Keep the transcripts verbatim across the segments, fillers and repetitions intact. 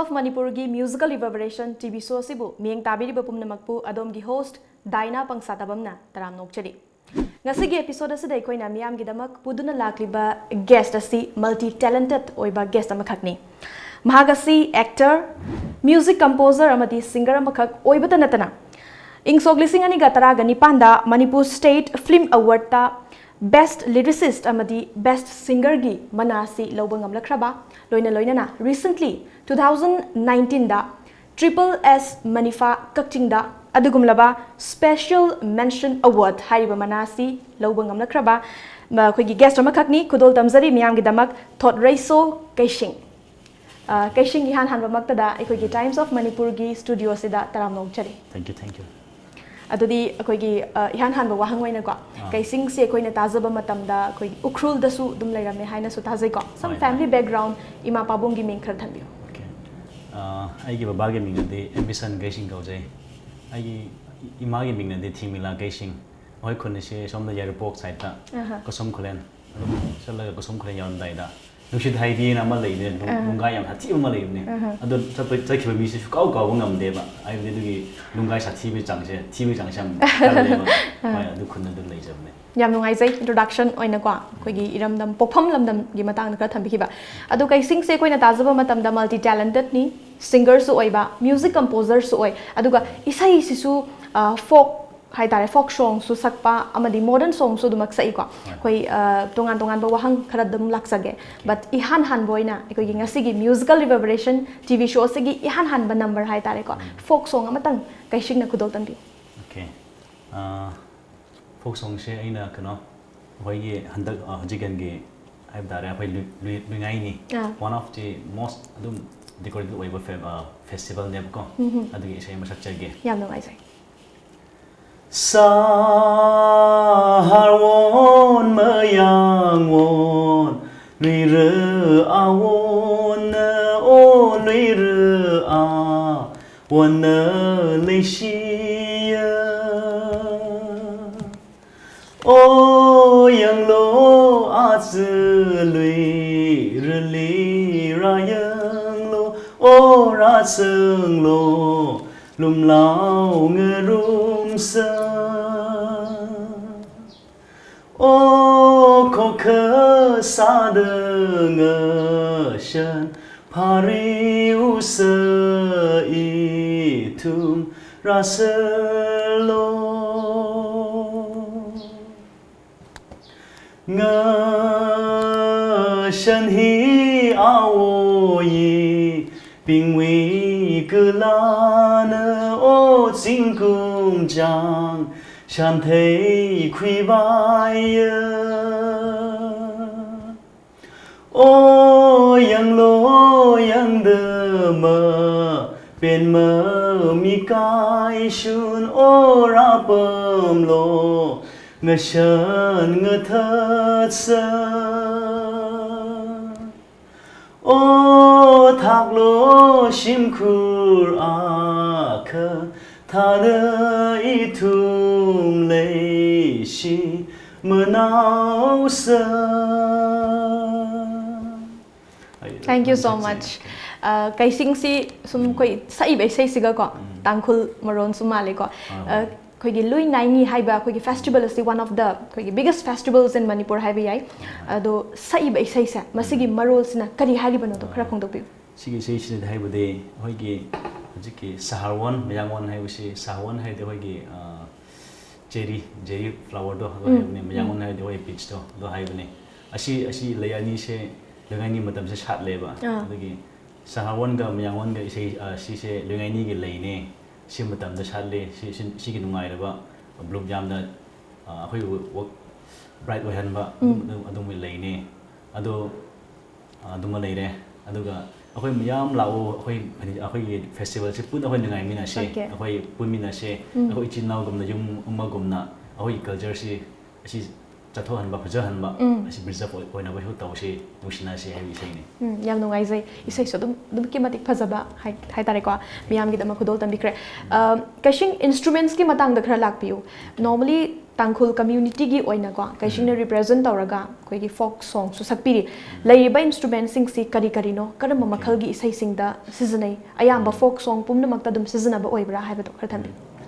Of ꯃꯅꯤꯄꯨꯔꯒꯤ musical ꯔꯤꯚꯔꯕꯔꯦꯁꯟ TV show ꯑꯁꯤꯕꯨ ꯃꯤꯠꯌꯦꯡ ꯇꯥꯕꯤꯔꯤꯕ ꯄꯨꯝꯅꯃꯛꯄꯨ ꯑꯗꯣꯝꯒꯤ ꯍꯣꯁ꯭ꯠ ꯗꯥꯏꯅꯥ ꯄꯪꯁꯥꯇꯕꯝꯅ ꯇꯔꯥꯝꯅ ꯑꯣꯛꯆꯔꯤ꯫ ꯉꯁꯤꯒꯤ ꯑꯦꯄꯤꯁꯣꯗ ꯑꯁꯤꯗ ꯑꯩꯈꯣꯏꯅ ꯃꯤꯌꯥꯝꯒꯤꯗꯃꯛ ꯄꯨꯗꯨꯅ ꯂꯥꯛꯂꯤꯕ ꯒꯦꯁ꯭ꯠ ꯑꯁꯤ ꯃꯜꯇꯤ ꯇꯦꯂꯦꯟꯇꯦꯗ ꯑꯣꯏꯕ ꯒꯦꯁ꯭ꯠ ꯑꯃꯈꯛꯅꯤ꯫ ꯃꯍꯥꯛ ꯑꯁꯤ ꯑꯦꯛꯇꯔ, ꯃ꯭ꯌꯨꯖꯤꯛ ꯀꯝꯄꯣꯖꯔ ꯑꯃꯗꯤ ꯁꯤꯡꯒꯔ ꯑꯃꯈꯛ ꯑꯣꯏꯕꯇ ꯅꯠꯇꯅ, ꯏꯪ ꯁꯣꯛ ꯂꯤꯁꯤꯡ ꯑꯅꯤꯒ ꯇꯔꯥꯒ ꯅꯤꯄꯥꯟꯗ ꯃꯅꯤꯄꯨꯔ ꯁ꯭ꯇꯦꯠ ꯐꯤꯜꯝ ꯑꯦꯋꯥꯔꯗꯇ ꯕꯦꯁ꯭ꯠ ꯂꯤꯔꯤꯁꯤꯁ꯭ꯠ ꯑꯃꯗꯤ ꯕꯦꯁ꯭ꯠ ꯁꯤꯡꯒꯔꯒꯤ ꯃꯅꯥ ꯑꯁꯤ ꯂꯧꯕ ꯉꯝꯂꯛꯈ꯭ꯔꯕ, ꯂꯣꯏꯅ ꯂꯣꯏꯅꯅ ꯔꯤꯁꯦꯟꯠꯂꯤ ꯇꯨ ꯊꯥꯎꯖꯟ ꯅꯥꯏꯟꯇꯤꯟꯗ ꯇ꯭ꯔꯤꯄꯜ ꯑꯦꯁ ꯃꯅꯤꯐꯥ ꯀꯛꯆꯤꯡꯗ ꯑꯗꯨꯒꯨꯝꯂꯕ ꯁ꯭ꯄꯦꯁ꯭ꯌꯦꯜ ꯃꯦꯟꯁꯟ ꯑꯦꯋꯥꯔꯗ ꯍꯥꯏꯔꯤꯕ ꯃꯅꯥ ꯑꯁꯤ ꯂꯧꯕ ꯉꯝꯂꯛꯈ꯭ꯔꯕ, ꯃ-, ꯑꯩꯈꯣꯏꯒꯤ ꯒꯦꯁ꯭ꯠ ꯑꯃꯈꯛꯅꯤ꯫ ꯈꯨꯗꯣꯜ ꯇꯝꯖꯔꯤ ꯃꯤꯌꯥꯝꯒꯤꯗꯃꯛ ꯊꯣꯠꯔꯩꯁꯣ ꯀꯩꯁꯤꯡ꯫ ꯑ, ꯀꯩꯁꯤꯡ, ꯏꯍꯥꯟ ꯍꯥꯟꯕꯃꯛꯇꯗ ꯑꯩꯈꯣꯏꯒꯤ ꯇꯥꯏꯝꯁ ꯑꯣꯐ ꯃꯅꯤꯄꯨꯔꯒꯤ ꯁ꯭ꯇꯨꯗꯤꯑꯣꯁꯤꯗ ꯇꯔꯥꯝꯅ ꯑꯣꯛꯆꯔꯤ꯫ Thank you, thank you. ꯑꯗꯨꯗꯤ ꯑꯩꯈꯣꯏꯒꯤ, ꯑ, ꯏꯍꯥꯟ ꯍꯥꯟꯕ ꯋꯥꯍꯪ ꯑꯣꯏꯅꯀꯣ, ꯑꯥ꯫ ꯀꯩꯁꯤꯡꯁꯦ ꯑꯩꯈꯣꯏꯅ ꯇꯥꯖꯕ ꯃꯇꯝꯗ ꯑꯩꯈꯣꯏꯒꯤ ꯎꯈ꯭ꯔꯨꯜꯗꯁꯨ ꯑꯗꯨꯝ ꯂꯩꯔꯝꯃꯦ ꯍꯥꯏꯅꯁꯨ ꯇꯥꯖꯩꯀꯣ꯫ Some ꯍꯣꯏ, family ꯍꯣꯏ꯫ Background, ꯏꯃꯥ ꯄꯥꯕꯨꯡꯒꯤ ꯃꯤꯡ ꯈꯔ ꯊꯝꯕꯤꯌꯨ꯫ Okay. ꯑ, ꯑꯩꯒꯤ ꯕꯕꯥꯒꯤ ꯃꯤꯡꯅꯗꯤ ꯑꯦꯝꯕꯤꯁꯟ ꯀꯩꯁꯤꯡ ꯀꯧꯖꯩ꯫ ꯑꯩꯒꯤ ꯏꯃꯥꯒꯤ ꯃꯤꯡꯅꯗꯤ ꯊꯤꯃꯤꯂꯥ ꯀꯩꯁꯤꯡ꯫ ꯑꯩꯈꯣꯏ ꯈꯨꯟ ꯑꯁꯤ ꯁꯣꯝꯗ ꯌꯥꯏꯔꯤꯄꯣꯛ ꯁꯥꯏꯠꯇ, ꯑꯍ꯫ ꯀꯁꯣꯝ ꯈꯨꯂꯦꯟ꯫ ꯑꯗꯨꯝ ꯆꯠꯂꯒ ꯀꯁꯣꯝ ꯈꯨꯂꯦꯟ ꯌꯧꯔꯝꯗꯥꯏꯗ ꯅꯨꯡꯁꯤꯠ ꯍꯥꯏꯗꯤ ꯑꯃ ꯂꯩꯕꯅꯦ, ꯅꯨꯡ-, ꯑꯍ꯫ ꯅꯨꯡꯒꯥꯏ ꯌꯥꯝ ꯁꯥꯊꯤꯕ ꯑꯃ ꯂꯩꯕꯅꯦ꯫ ꯑꯍ꯫ ꯑꯗꯣ ꯆꯠꯄ, ꯆꯠꯈꯤꯕ ꯃꯤꯁꯦ ꯁꯨꯛꯀꯥꯎ ꯀꯥꯎꯕ ꯉꯝꯗꯦꯕ꯫ ꯍꯥꯏꯕꯗꯤ ꯑꯗꯨꯒꯤ ꯅꯨꯡꯒꯥꯏ ꯁꯥꯊꯤꯕꯒꯤ ꯆꯥꯡꯁꯦ, ꯊꯤꯕꯒꯤ ꯆꯥꯡꯁꯦ ꯌꯥꯝ ꯀꯜꯂꯦꯕ꯫ ꯍꯣꯏ, ꯑꯗꯨ ꯈꯨꯟꯗ ꯑꯗꯨꯝ ꯂꯩꯖꯕꯅꯦ꯫ ꯌꯥꯝ ꯅꯨꯡꯉꯥꯏꯖꯩ ꯏꯟꯇ꯭ꯔꯣꯗꯛꯁꯟ ꯑꯣꯏꯅꯀꯣ, ꯑꯩꯈꯣꯏꯒꯤ ꯏꯔꯝꯗꯝ, ꯄꯣꯛꯐꯝ ꯂꯝꯗꯝꯒꯤ ꯃꯇꯥꯡꯗ ꯈꯔ ꯊꯝꯕꯤꯈꯤꯕ꯫ ꯑꯗꯣ ꯀꯩꯁꯤꯡꯁꯦ ꯑꯩꯈꯣꯏꯅ ꯇꯥꯖꯕ ꯃꯇꯝꯗ ꯃꯜꯇꯤ ꯇꯦꯂꯦꯟꯇꯦꯗꯅꯤ, ꯁꯤꯡꯒꯔꯁꯨ ꯑꯣꯏꯕ, ꯃ꯭ꯌꯨꯖꯤꯛ ꯀꯝꯄꯣꯖꯔꯁꯨ ꯑꯣꯏ, ꯑꯗꯨꯒ ꯏꯁꯩꯁꯤꯁꯨ, ꯑ, ꯐꯣꯛ ꯍꯥꯏꯇꯥꯔꯦ, ꯐꯣꯛ ꯁꯣꯡꯁꯨ ꯁꯛꯄ ꯑꯃꯗꯤ ꯃꯣꯗꯔꯟ ꯁꯣꯡꯁꯨ ꯑꯗꯨꯃꯛ ꯁꯛꯏꯀꯣ꯫ ꯑꯩꯈꯣꯏ, ꯑ, ꯇꯣꯉꯥꯟ ꯇꯣꯉꯥꯟꯕ ꯋꯥꯍꯪ ꯈꯔ ꯑꯗꯨꯝ ꯂꯥꯛꯆꯒꯦ꯫ But ꯏꯍꯥꯟ ꯍꯥꯟꯕ ꯑꯣꯏꯅ ꯑꯩꯈꯣꯏꯒꯤ ꯉꯁꯤꯒꯤ ꯃ꯭ꯌꯨꯖꯤꯀꯦꯜ ꯔꯤꯚꯔꯕꯔꯦꯁꯟ ꯇꯤꯚꯤ ꯁꯣ ꯑꯁꯤꯒꯤ ꯏꯍꯥꯟ ꯍꯥꯟꯕ ꯅꯝꯕꯔ ꯍꯥꯏꯇꯥꯔꯦꯀꯣ, ꯐꯣꯛ ꯁꯣꯡ ꯑꯃꯇꯪ ꯀꯩꯁꯤꯡꯅ ꯈꯨꯗꯣꯜ ꯇꯝꯕꯤꯌꯨ꯫ Okay. ꯑ, ꯐꯣꯛ ꯁꯣꯡꯁꯦ ꯑꯩꯅ ꯀꯩꯅꯣ, ꯑꯩꯈꯣꯏꯒꯤ ꯍꯟꯗꯛ, ꯑ, ꯍꯧꯖꯤꯛꯀꯥꯟꯒꯤ ꯍꯥꯏꯕ ꯇꯥꯔꯦ, ꯑꯩꯈꯣꯏ ꯂꯨꯏ-, ꯂꯨꯏ-, ꯂꯨꯏꯉꯥꯏꯅꯤ꯫ ꯑꯥ꯫ One of the most ꯑꯗꯨꯝ decorated ꯑꯣꯏꯕ ꯐꯦ-, ꯑ, ꯐꯦꯁꯇꯤꯚꯦꯜꯅꯦꯕꯀꯣ꯫ ꯎꯝꯍꯨꯝ꯫ ꯑꯗꯨꯒꯤ ꯏꯁꯩ ꯑꯃ ꯁꯛꯆꯒꯦ꯫ ꯌꯥꯝ ꯅꯨꯡꯉꯥꯏꯖꯩ꯫ ꯁꯍꯔꯋꯣꯟ ꯃꯌꯥꯡꯋꯣꯟ ꯂꯨꯏꯔ ꯑꯋꯣꯟꯅ ꯑꯣ ꯂꯨꯏꯔ ꯑ ꯋꯣꯟꯅ ꯂꯩꯁꯤꯌ ꯑꯣ ꯌꯥꯡꯂꯣ ꯑꯥꯆ ꯂꯨꯏꯔ ꯂꯤꯔ ꯌꯥꯡꯂꯣ ꯑꯣ senglo lumlau ngerumsa. O kokhe sade ngeshen pari use ithum raselo. Ngeshen hi awo yi pingwi kelane o tsingkum jang shanthei khuibaiye. O yanglo yangdeme penme mikai shun o rapemlo ngeshen ngethatse. O thaklo shimkhur akhe thane ithum leishi menausa. Thank you so much. Uh, Kaising si sum koi sa ibai sai siga ko, Tangkhul maron sum male ko. Uh, ꯑꯩꯈꯣꯏꯒꯤ ꯂꯨꯏ ꯉꯥꯏꯅꯤ ꯍꯥꯏꯕ ꯑꯩꯈꯣꯏꯒꯤ festival ꯑꯁꯤ one of the ꯑꯩꯈꯣꯏꯒꯤ biggest festivals in Manipur ꯍꯥꯏꯕ ꯌꯥꯏ꯫ ꯑꯗꯣ ꯁꯛꯏꯕ ꯏꯁꯩꯁꯦ ꯃꯁꯤꯒꯤ ꯃꯔꯣꯜꯁꯤꯅ ꯀꯔꯤ ꯍꯥꯏꯔꯤꯕꯅꯣꯗꯣ ꯈꯔ ꯐꯣꯡꯗꯣꯛꯄꯤꯌꯨ꯫ ꯁꯤꯒꯤ ꯏꯁꯩꯁꯤꯗꯗꯤ ꯍꯥꯏꯕꯗꯤ ꯑꯩꯈꯣꯏꯒꯤ ꯍꯧꯖꯤꯛꯀꯤ ꯁꯍꯥꯔꯋꯥꯟ ꯃꯌꯥꯡꯋꯥꯟ ꯍꯥꯏꯕꯁꯤ, ꯁꯍꯥꯔꯋꯥꯟ ꯍꯥꯏꯔꯗꯤ ꯑꯩꯈꯣꯏꯒꯤ ꯆꯦꯔꯤ, ꯆꯦꯔꯤ ꯐ꯭ꯂꯥꯋꯔꯗꯣ ꯑꯗꯨ ꯍꯥꯏꯕꯅꯤ, ꯃꯌꯥꯡꯋꯥꯟ ꯍꯥꯏꯔꯗꯤ ꯑꯩꯈꯣꯏ ꯄꯤꯆꯇꯣ ꯑꯗꯨ ꯍꯥꯏꯕꯅꯤ꯫ ꯑꯁꯤ ꯑꯁꯤ ꯂꯩ ꯑꯅꯤꯁꯦ ꯂꯩꯉꯥꯏꯒꯤ ꯃꯇꯝꯁꯦ ꯁꯥꯠꯂꯦꯕ꯫ ꯑꯗꯨꯒꯤ ꯁꯍꯥꯔꯋꯥꯟꯒ ꯃꯌꯥꯡꯋꯥꯟꯒ ꯏꯁꯩ ꯁꯤꯁꯦ ꯂꯩꯉꯥꯏꯅꯤꯒꯤ ꯂꯩꯅꯦ꯫ ꯁꯤ ꯃꯇꯝꯗ ꯁꯥꯠꯂꯦ꯫ ꯁꯤ ꯁꯤꯒꯤ ꯅꯨꯡꯉꯥꯏꯔꯕ ꯕ꯭ꯂꯨꯝ ꯌꯥꯝꯅ ꯑꯩꯈꯣꯏꯕꯨ ꯕ꯭ꯔꯥꯏꯠ ꯑꯣꯏꯍꯟꯕ ꯑꯗꯨꯝꯕ ꯂꯩꯅꯦ꯫ ꯑꯗꯣ ꯑꯗꯨꯃ ꯂꯩꯔꯦ꯫ ꯑꯗꯨꯒ ꯑꯩꯈꯣꯏ ꯃꯌꯥꯝ ꯂꯥꯛꯑꯣ, ꯑꯩꯈꯣꯏ ꯑꯩꯈꯣꯏꯒꯤ ꯐꯦꯁꯇꯤꯚꯦꯜꯁꯦ ꯄꯨꯟꯅ ꯑꯩꯈꯣꯏ ꯅꯨꯡꯉꯥꯏꯃꯤꯟꯅꯁꯦ꯫ ꯑꯩꯈꯣꯏ ꯄꯨꯟꯃꯤꯟꯅꯁꯦ꯫ ꯑꯩꯈꯣꯏ ꯏꯆꯤꯟ ꯏꯅꯥꯎꯒꯨꯝꯅ, ꯌꯨꯝ ꯑꯃꯒꯨꯝꯅ ꯑꯩꯈꯣꯏꯒꯤ ꯀꯜꯆꯔꯁꯤ ꯑꯁꯤ ꯆꯠꯊꯣꯛꯍꯟꯕ, ꯐꯖꯍꯟꯕ, ꯑꯁꯤ ꯄ꯭ꯔꯤꯖꯥꯔꯚ ꯑꯣꯏꯅꯕꯁꯨ ꯇꯧꯁꯤ, ꯅꯨꯡꯁꯤꯅꯁꯤ ꯍꯥꯏꯕ ꯏꯁꯩꯅꯤ꯫ ꯎꯝ, ꯌꯥꯝ ꯅꯨꯡꯉꯥꯏꯖꯩ꯫ ꯏꯁꯩꯁꯨ ꯑꯗꯨꯝ ꯑꯗꯨꯛꯀꯤ ꯃꯇꯤꯛ ꯐꯖꯕ ꯍꯥꯏ ꯍꯥꯏꯇꯥꯔꯦꯀꯣ, ꯃꯤꯌꯥꯝꯒꯤꯗꯃꯛ ꯈꯨꯗꯣꯜ ꯇꯝꯕꯤꯈ꯭ꯔꯦ꯫ ꯑ, ꯀꯩꯁꯤꯡ, ꯏꯟꯁꯇ꯭ꯔꯨꯃꯦꯟꯁꯀꯤ ꯃꯇꯥꯡꯗ ꯈꯔ ꯂꯥꯛꯄꯤꯌꯨ꯫ ꯅꯣꯔꯃꯦꯂꯤ ꯇꯥꯡꯈꯨꯜ ꯀꯝꯃ꯭ꯌꯨꯅꯤꯇꯤꯒꯤ ꯑꯣꯏꯅꯀꯣ, ꯀꯩꯁꯤꯡꯅ ꯔꯤꯄ꯭ꯔꯖꯦꯟ ꯇꯧꯔꯒ ꯑꯩꯈꯣꯏꯒꯤ ꯐꯣꯛ ꯁꯣꯡꯁꯨ ꯁꯛꯄꯤꯔꯤ꯫ ꯂꯩꯔꯤꯕ ꯏꯟꯁꯇ꯭ꯔꯨꯃꯦꯟꯁꯤꯡꯁꯤ ꯀꯔꯤ ꯀꯔꯤꯅꯣ? ꯀꯔꯝꯕ ꯃꯈꯜꯒꯤ ꯏꯁꯩꯁꯤꯡꯗ ꯁꯤꯖꯤꯟꯅꯩ? ꯑꯌꯥꯝꯕ ꯐꯣꯛ ꯁꯣꯡ ꯄꯨꯝꯅꯃꯛꯇ ꯑꯗꯨꯝ ꯁꯤꯖꯤꯟꯅꯕ ꯑꯣꯏꯕ꯭ꯔꯥ ꯍꯥꯏꯕꯗꯣ ꯈꯔ ꯊꯝꯕꯤꯌꯨ꯫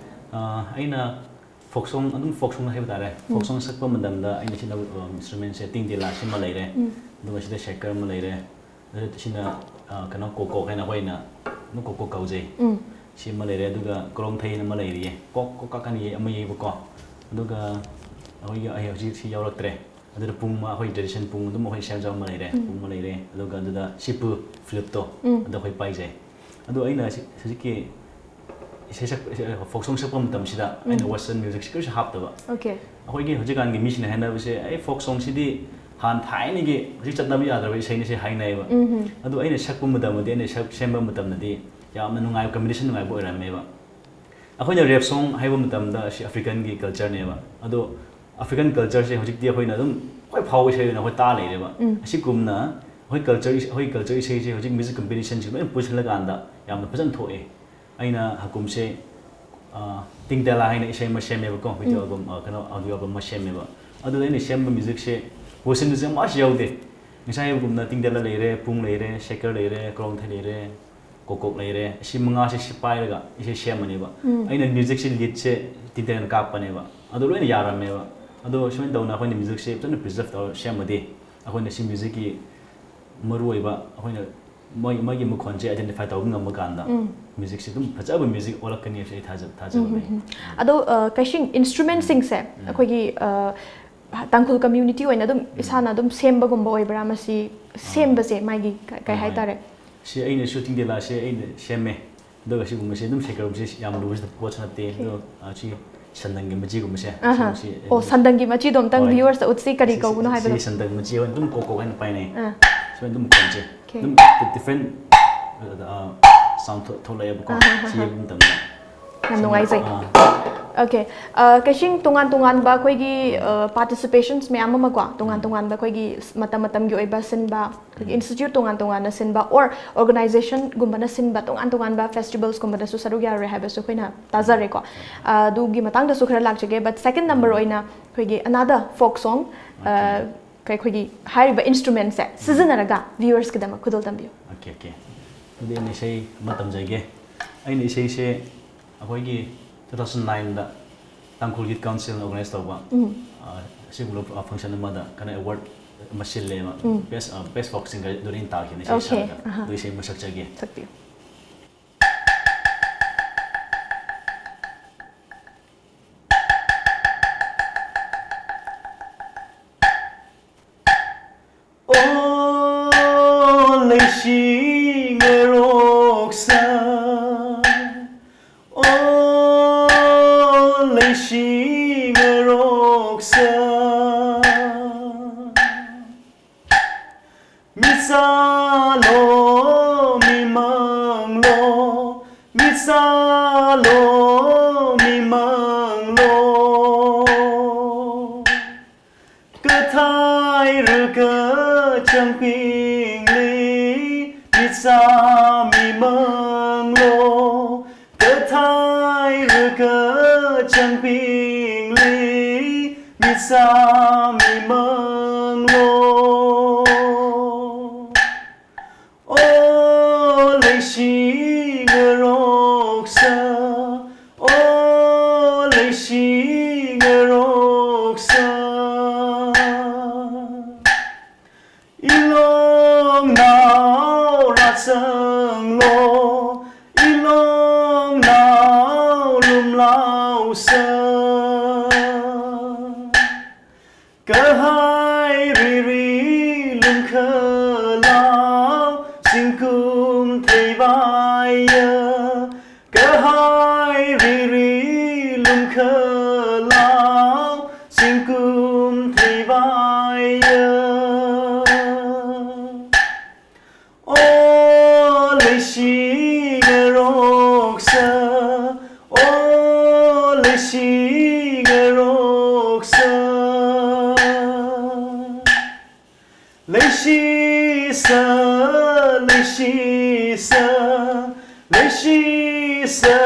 ꯑ, ꯑꯩꯅ ꯐꯣꯛ ꯁꯣꯡ, ꯑꯗꯨꯝ ꯐꯣꯛ ꯁꯣꯡ ꯍꯥꯏꯕ ꯇꯥꯔꯦ꯫ ꯐꯣꯛ ꯁꯣꯡ ꯁꯛꯄ ꯃꯇꯝꯗ ꯑꯩꯅ ꯁꯤꯖꯤꯟꯅꯕ ꯏꯟꯁꯇ꯭ꯔꯨꯃꯦꯟꯁꯦ ꯇꯤꯡꯗꯦꯂꯥ ꯁꯤꯃ ꯂꯩꯔꯦ, ꯑꯗꯨꯒ ꯁꯤꯗ ꯁꯦꯀꯔ ꯑꯃ ꯂꯩꯔꯦ, ꯑꯗꯨ ꯁꯤꯅ, ꯑ, ꯀꯩꯅꯣ, ꯀꯣꯀꯣꯛ ꯍꯥꯏꯅ ꯑꯩꯈꯣꯏꯅ ꯑꯗꯨꯝ ꯀꯣꯀꯣꯛ ꯀꯧꯖꯩ꯫ ꯁꯤ ꯑꯃ ꯂꯩꯔꯦ, ꯑꯗꯨꯒ ꯀ꯭ꯔꯣꯡꯊꯩ ꯑꯃ ꯂꯩꯔꯤꯌꯦ, ꯀꯣꯛ ꯀꯣꯛ ꯀꯥꯛ ꯀꯥꯟꯅ ꯌꯩ-, ꯑꯃ ꯌꯩꯕꯀꯣ꯫ ꯑꯗꯨꯒ ꯑꯩꯈꯣꯏꯒꯤ, ꯑꯩ ꯍꯧꯖꯤꯛ ꯁꯤ ꯌꯥꯎꯔꯛꯇ꯭ꯔꯦ꯫ ꯑꯗꯨꯗ ꯄꯨꯡ ꯑꯃ, ꯑꯩꯈꯣꯏ ꯇ꯭ꯔꯦꯗꯤꯁꯟ ꯄꯨꯡ ꯑꯗꯨꯝ ꯑꯩꯈꯣꯏ ꯁꯦꯝꯖꯕ ꯑꯃ ꯂꯩꯔꯦ, ꯄꯨꯡ ꯑꯃ ꯂꯩꯔꯦ꯫ ꯑꯗꯨꯒ ꯑꯗꯨꯗ ꯁꯤꯄꯨ, ꯐ꯭ꯂꯨꯠꯇꯣ, ꯑꯗꯣ ꯑꯩꯈꯣꯏ ꯄꯥꯏꯖꯩ꯫ ꯑꯗꯣ ꯑꯩꯅ ꯁꯤ-, ꯍꯧꯖꯤꯛꯀꯤ ꯏꯁꯩ ꯁꯛ-, ꯏꯁꯩ, ꯐꯣꯛ ꯁꯣꯡ ꯁꯛꯄ ꯃꯇꯝꯁꯤꯗ ꯑꯩꯅ ꯋꯦꯁꯇꯔꯟ ꯃ꯭ꯌꯨꯖꯤꯛꯁꯤ ꯀꯔꯤꯁꯨ ꯍꯥꯞꯇꯕ꯫ ꯑꯣꯀꯦ꯫ ꯑꯩꯈꯣꯏꯒꯤ ꯍꯧꯖꯤꯛꯀꯥꯟꯒꯤ ꯃꯤꯁꯤꯡꯅ ꯍꯥꯏꯅꯕꯁꯦ, "ꯑꯩ ꯐꯣꯛ ꯁꯣꯡꯁꯤꯗꯤ ꯍꯥꯟꯅ ꯊꯥꯏꯅꯒꯤ ꯍꯧꯖꯤꯛ ꯆꯠꯅꯕ ꯌꯥꯗ꯭ꯔꯕ ꯏꯁꯩꯅꯤ" ꯁꯤ ꯍꯥꯏꯅꯩꯌꯦꯕ꯫ ꯑꯗꯣ ꯑꯩꯅ ꯁꯛꯄ ꯃꯇꯝꯗꯗꯤ, ꯑꯩꯅ ꯁꯛ-, ꯁꯦꯝꯕ ꯃꯇꯝꯗꯗꯤ ꯌꯥꯝꯅ ꯅꯨꯡꯉꯥꯏꯕ, ꯀꯝꯕꯤꯅꯦꯁꯟ ꯅꯨꯡꯉꯥꯏꯕ ꯑꯣꯏꯔꯝꯃꯦꯕ꯫ ꯑꯩꯈꯣꯏꯅ ꯔꯦꯞ ꯁꯣꯡ ꯍꯥꯏꯕ ꯃꯇꯝꯗ ꯑꯁꯤ ꯑꯐ꯭ꯔꯤꯀꯟꯒꯤ ꯀꯜꯆꯔꯅꯦꯕ꯫ ꯑꯗꯣ ꯑꯐ꯭ꯔꯤꯀꯟ ꯀꯜꯆꯔꯁꯦ ꯍꯧꯖꯤꯛꯇꯤ ꯑꯩꯈꯣꯏꯅ ꯑꯗꯨꯝ ꯈ꯭ꯋꯥꯏ ꯐꯥꯎꯕ ꯏꯁꯩ ꯑꯣꯏꯅ ꯑꯩꯈꯣꯏ ꯇꯥ ꯂꯩꯔꯦꯕ꯫ ꯑꯁꯤꯒꯨꯝꯅ ꯑꯩꯈꯣꯏ ꯀꯜꯆꯔ, ꯑꯩꯈꯣꯏ ꯀꯜꯆꯔ ꯏꯁꯩꯁꯦ ꯍꯧꯖꯤꯛ ꯃ꯭ꯌꯨꯖꯤꯛ ꯀꯝꯕꯤꯅꯦꯁꯟꯁꯤ ꯂꯣꯏꯅ ꯄꯨꯟꯁꯤꯜꯂꯀꯥꯟꯗ ꯌꯥꯝꯅ ꯐꯖꯅ ꯊꯣꯛꯑꯦ꯫ ꯑꯩꯅ ꯍꯀꯨꯝꯁꯦ, ꯑ, ꯇꯤꯡꯗꯦꯂꯥ ꯍꯥꯏꯅ ꯏꯁꯩ ꯑꯃ ꯁꯦꯝꯃꯦꯕꯀꯣ, ꯚꯤꯗꯤꯑꯣ ꯑꯦꯜꯕꯝ, ꯑ, ꯀꯩꯅꯣ, ꯑꯣꯗꯤꯑꯣ ꯑꯦꯜꯕꯝ ꯑꯃ ꯁꯦꯝꯃꯦꯕ꯫ ꯑꯗꯨꯗ ꯑꯩꯅ ꯁꯦꯝꯕ ꯃ꯭ꯌꯨꯖꯤꯛꯁꯦ ꯋꯦꯁꯇꯔꯟ ꯃ꯭ꯌꯨꯖꯤꯛ ꯑꯃꯁꯨ ꯌꯥꯎꯗꯦ꯫ ꯉꯁꯥꯏ ꯍꯥꯏꯕꯒꯨꯝꯅ ꯇꯤꯡꯗꯦꯂꯥ ꯂꯩꯔꯦ, ꯄꯨꯡ ꯂꯩꯔꯦ, ꯁꯦꯀꯔ ꯂꯩꯔꯦ, ꯀ꯭ꯔꯣꯡꯊꯩ ꯂꯩꯔꯦ, ꯀꯣꯀꯣꯛ ꯂꯩꯔꯦ꯫ ꯑꯁꯤ ꯃꯉꯥꯁꯦ ꯁꯤ ꯄꯥꯏꯔꯒ ꯏꯁꯩ ꯁꯦꯝꯕꯅꯦꯕ꯫ ꯑꯩꯅ ꯃ꯭ꯌꯨꯖꯤꯛꯁꯦ ꯂꯤꯗꯁꯦ ꯇꯤꯡꯗꯦꯂꯥꯅ ꯀꯥꯞꯄꯅꯦꯕ꯫ ꯑꯗꯨ ꯂꯣꯏꯅ ꯌꯥꯔꯝꯃꯦꯕ꯫ ꯑꯗꯣ ꯁꯨꯃꯥꯏꯅ ꯇꯧꯅ ꯑꯩꯈꯣꯏꯅ ꯃ꯭ꯌꯨꯖꯤꯛꯁꯦ ꯐꯖꯅ ꯄ꯭ꯔꯤꯖꯔꯚ ꯇꯧꯔ ꯁꯦꯝꯃꯗꯤ, ꯑꯩꯈꯣꯏꯅ ꯁꯤ ꯃ꯭ꯌꯨꯖꯤꯛꯀꯤ ꯃꯔꯨꯑꯣꯏꯕ ꯑꯩꯈꯣꯏꯅ ꯃꯣꯏ, ꯃꯣꯏꯒꯤ ꯃꯈꯣꯟꯁꯦ ꯑꯥꯏꯗꯦꯟꯇꯤꯐꯥꯏ ꯇꯧꯕ ꯉꯝꯕ ꯀꯥꯟꯗ ꯃ꯭ꯌꯨꯖꯤꯛꯁꯦ ꯑꯗꯨꯝ ꯐꯖꯕ ꯃ꯭ꯌꯨꯖꯤꯛ ꯑꯣꯜꯂꯛꯀꯅꯤ ꯍꯥꯏꯕꯁꯦ ꯑꯩ ꯊꯥꯖ-, ꯊꯥꯖꯕ ꯂꯩ꯫ ꯑꯗꯣ, ꯑ, ꯀꯩꯁꯤꯡ, ꯏꯟꯁꯇ꯭ꯔꯨꯃꯦꯟꯁꯤꯡꯁꯦ ꯑꯩꯈꯣꯏꯒꯤ, ꯑ, ꯇꯥꯡꯈꯨꯜ ꯀꯝꯃ꯭ꯌꯨꯅꯤꯇꯤ ꯑꯣꯏꯅ ꯑꯗꯨꯝ ꯏꯁꯥꯅ ꯑꯗꯨꯝ ꯁꯦꯝꯕꯒꯨꯝꯕ ꯑꯣꯏꯕ꯭ꯔꯥ? ꯃꯁꯤ ꯁꯦꯝꯕꯁꯦ ꯃꯥꯒꯤ ꯀ-, ꯀꯩ ꯍꯣꯏ, ꯍꯣꯏ꯫ ꯍꯥꯏꯇꯥꯔꯦ? ꯁꯤ ꯑꯩꯅꯁꯨ ꯇꯤꯡꯗꯦꯂꯥꯁꯦ ꯑꯩꯅ ꯁꯦꯝꯃꯦ꯫ ꯑꯗꯨꯒ ꯁꯤꯒꯨꯝꯕꯁꯦ ꯑꯗꯨꯝ ꯁꯦꯀꯔꯒꯨꯝꯕꯁꯦ ꯌꯥꯝ ꯂꯨꯕ ꯄꯣꯠꯁꯨ ꯅꯠꯇꯦ꯫ ꯑꯗꯣ, ꯑ, ꯁꯤ ꯁꯟꯗꯪꯒꯤ ꯃꯆꯤꯒꯨꯝꯕꯁꯦ, ꯑꯍꯥ꯫ ꯁꯤꯒꯨꯝꯕꯁꯦ ꯑꯣ, ꯑꯗꯨꯝ ꯁꯟꯗꯪꯒꯤ ꯃꯆꯤꯗꯣ ꯑꯝꯇꯪ ꯍꯣꯏ꯫ ꯚ꯭ꯌꯨꯋꯔꯁꯇ ꯎꯠꯁꯤ, ꯀꯔꯤ ꯁꯤ-, ꯀꯧꯕꯅꯣ ꯁꯤ-, ꯍꯥꯏꯕꯗꯣ꯫ ꯁꯤ ꯁꯟꯗꯪ ꯃꯆꯤ ꯍꯣꯏ ꯑꯗꯨꯝ ꯀꯣꯛ ꯀꯣꯛ ꯍꯥꯏꯅ ꯄꯥꯏꯅꯩ꯫ ꯑꯥ꯫ ꯁꯨꯃꯥꯏꯅ ꯑꯗꯨꯝ ꯈꯣꯟꯁꯦ꯫ ꯑꯣꯀꯦ꯫ ꯑꯗꯨꯝ ꯗꯤꯐ꯭ꯔꯦꯟ, ꯑ, ꯁꯥꯎꯟ ꯊꯣꯛ-, ꯊꯣꯛꯂꯛꯑꯦꯕꯀꯣ꯫ ꯑꯍꯥ, ꯑꯍꯥ, ꯁꯤ ꯑꯍꯥ꯫ ꯌꯦꯡꯕ ꯃꯇꯝꯗ꯫ ꯌꯥꯝ ꯅꯨꯡꯉꯥꯏꯖꯩ꯫ ꯑꯥ, Okay, ꯀꯩꯁꯤꯡ ꯇꯣꯉꯥꯟ ꯇꯣꯉꯥꯟꯕ ꯑꯩꯈꯣꯏꯒꯤ ꯄꯥꯔꯇꯤꯁꯤꯄꯦꯁꯟꯁ ꯃꯌꯥꯝ ꯑꯃ ꯀꯣ, ꯇꯣꯉꯥꯟ ꯇꯣꯉꯥꯟꯕ ꯑꯩꯈꯣꯏꯒꯤ ꯃꯇꯝ ꯃꯇꯝꯒꯤ ꯑꯣꯏꯕ ꯁꯤꯟꯕ, ꯑꯩꯈꯣꯏꯒꯤ ꯏꯟꯁꯇꯤꯇ꯭ꯌꯨꯠ ꯇꯣꯉꯥꯟ ꯇꯣꯉꯥꯟꯅ ꯁꯤꯟꯕ ꯑꯣꯔ ꯑꯣꯔꯒꯅꯥꯏꯖꯦꯁꯟꯒꯨꯝꯕꯅ ꯁꯤꯟꯕ ꯇꯣꯉꯥꯟ ꯇꯣꯉꯥꯟꯕ ꯐꯦꯁꯇꯤꯚꯜꯁꯀꯨꯝꯕꯗꯁꯨ ꯁꯔꯨꯛ ꯌꯥꯔꯨꯔꯦ ꯍꯥꯏꯕꯁꯨ ꯑꯩꯈꯣꯏꯅ ꯇꯥꯖꯔꯦꯀꯣ꯫ ꯑꯗꯨꯒꯤ ꯃꯇꯥꯡꯗꯁꯨ ꯈꯔ ꯂꯥꯛꯆꯒꯦ꯫ But second number ꯑꯣꯏꯅ ꯑꯩꯈꯣꯏꯒꯤ another folk song, ꯑꯩꯈꯣꯏꯒꯤ ꯍꯥꯏꯔꯤꯕ ꯏꯟꯁꯇ꯭ꯔꯨꯃꯦꯟꯁꯦ ꯁꯤꯖꯤꯟꯅꯔꯒ ꯚ꯭ꯌꯨꯋꯔꯁꯀꯤꯗꯃꯛ ꯈꯨꯗꯣꯜ ꯇꯝꯕꯤꯌꯨ꯫ Okay, okay. ꯑꯗꯨꯗꯤ ꯑꯩꯅ ꯏꯁꯩ ꯑꯃ ꯇꯝꯖꯒꯦ꯫ ꯑꯩꯅ ꯏꯁꯩꯁꯦ ꯑꯩꯈꯣꯏꯒꯤ two thousand nineꯗ ꯇꯥꯡꯈꯨꯜ ꯌꯨꯠ ꯀꯥꯎꯟꯁꯤꯜꯅ ꯑꯣꯔꯒꯅꯥꯏꯁ ꯇꯧꯕ, ꯑ, ꯑꯁꯤꯒꯨꯝꯕ ꯐꯪꯁꯟ ꯑꯃꯗ ꯀꯩꯅꯣ ꯑꯦꯋꯥꯔꯗ ꯑꯃ ꯁꯤꯜꯂꯦꯕ꯫ Best, ꯑ, best folk singer ꯑꯗꯨꯅ ꯑꯩꯅ ꯇꯥꯈꯤꯕꯅꯦ ꯏꯁꯩ Okay, ꯁꯛꯑꯒ꯫ ꯑꯍꯥ꯫ ꯑꯗꯨ ꯏꯁꯩ ꯑꯃ ꯁꯛꯆꯒꯦ꯫ ꯁꯛꯄꯤꯌꯨ꯫ ꯑꯣ ꯂꯩꯁꯤꯡ ꯉꯔꯣꯛꯁ, ꯑꯣ ꯂꯩꯁꯤꯡ ꯉꯔꯣꯛꯁ, ꯃꯤꯁꯥꯂꯣ ꯃꯤꯃꯥꯡꯂꯣ, ꯃꯤꯁꯥꯂꯣ ꯃꯤꯃꯥꯡꯂꯣ꯫ ꯀꯊꯥꯏꯔꯒ ꯆꯪꯄꯤꯡꯂꯤ ꯃꯤꯆꯥ ꯃꯤꯃꯥꯡꯂꯣ, ꯀꯊꯥꯏꯔꯒ ꯆꯪꯄꯤꯡꯂꯤ ꯃꯤꯆꯥ ꯃꯤꯃꯥꯡꯂꯣ꯫ ꯑꯣ ꯂꯩꯁꯤꯡ ꯉꯔꯣꯛꯁ, ꯑꯣ ꯂꯩꯁꯤꯡ ꯉꯔꯣꯛꯁ꯫ ꯏꯂꯣꯡ ꯅꯥꯎ ꯔꯥꯆꯪꯂꯣ, ꯏꯂꯣꯡ ꯅꯥꯎ ꯂꯨꯝꯂꯥꯎꯁ꯫ ꯀꯍꯥꯏ ꯔꯤꯔꯤ ꯂꯨꯝꯈꯂꯥꯎ ꯆꯤꯡꯀꯨꯝ ꯊꯩꯕꯥꯏꯌ꯫ ꯀꯍꯥꯏ ꯔꯤꯔꯤ ꯂꯨꯝꯈꯂꯥꯎ ꯆꯤꯡꯀꯨꯝ ꯊꯩꯕꯥꯏꯌ꯫ ꯑꯣ ꯂꯩꯁꯤꯡ ꯉꯔꯣꯛꯁ, ꯂꯩꯁꯤꯁ, ꯂꯩꯁꯤꯁ, ꯂꯩꯁꯤꯁ,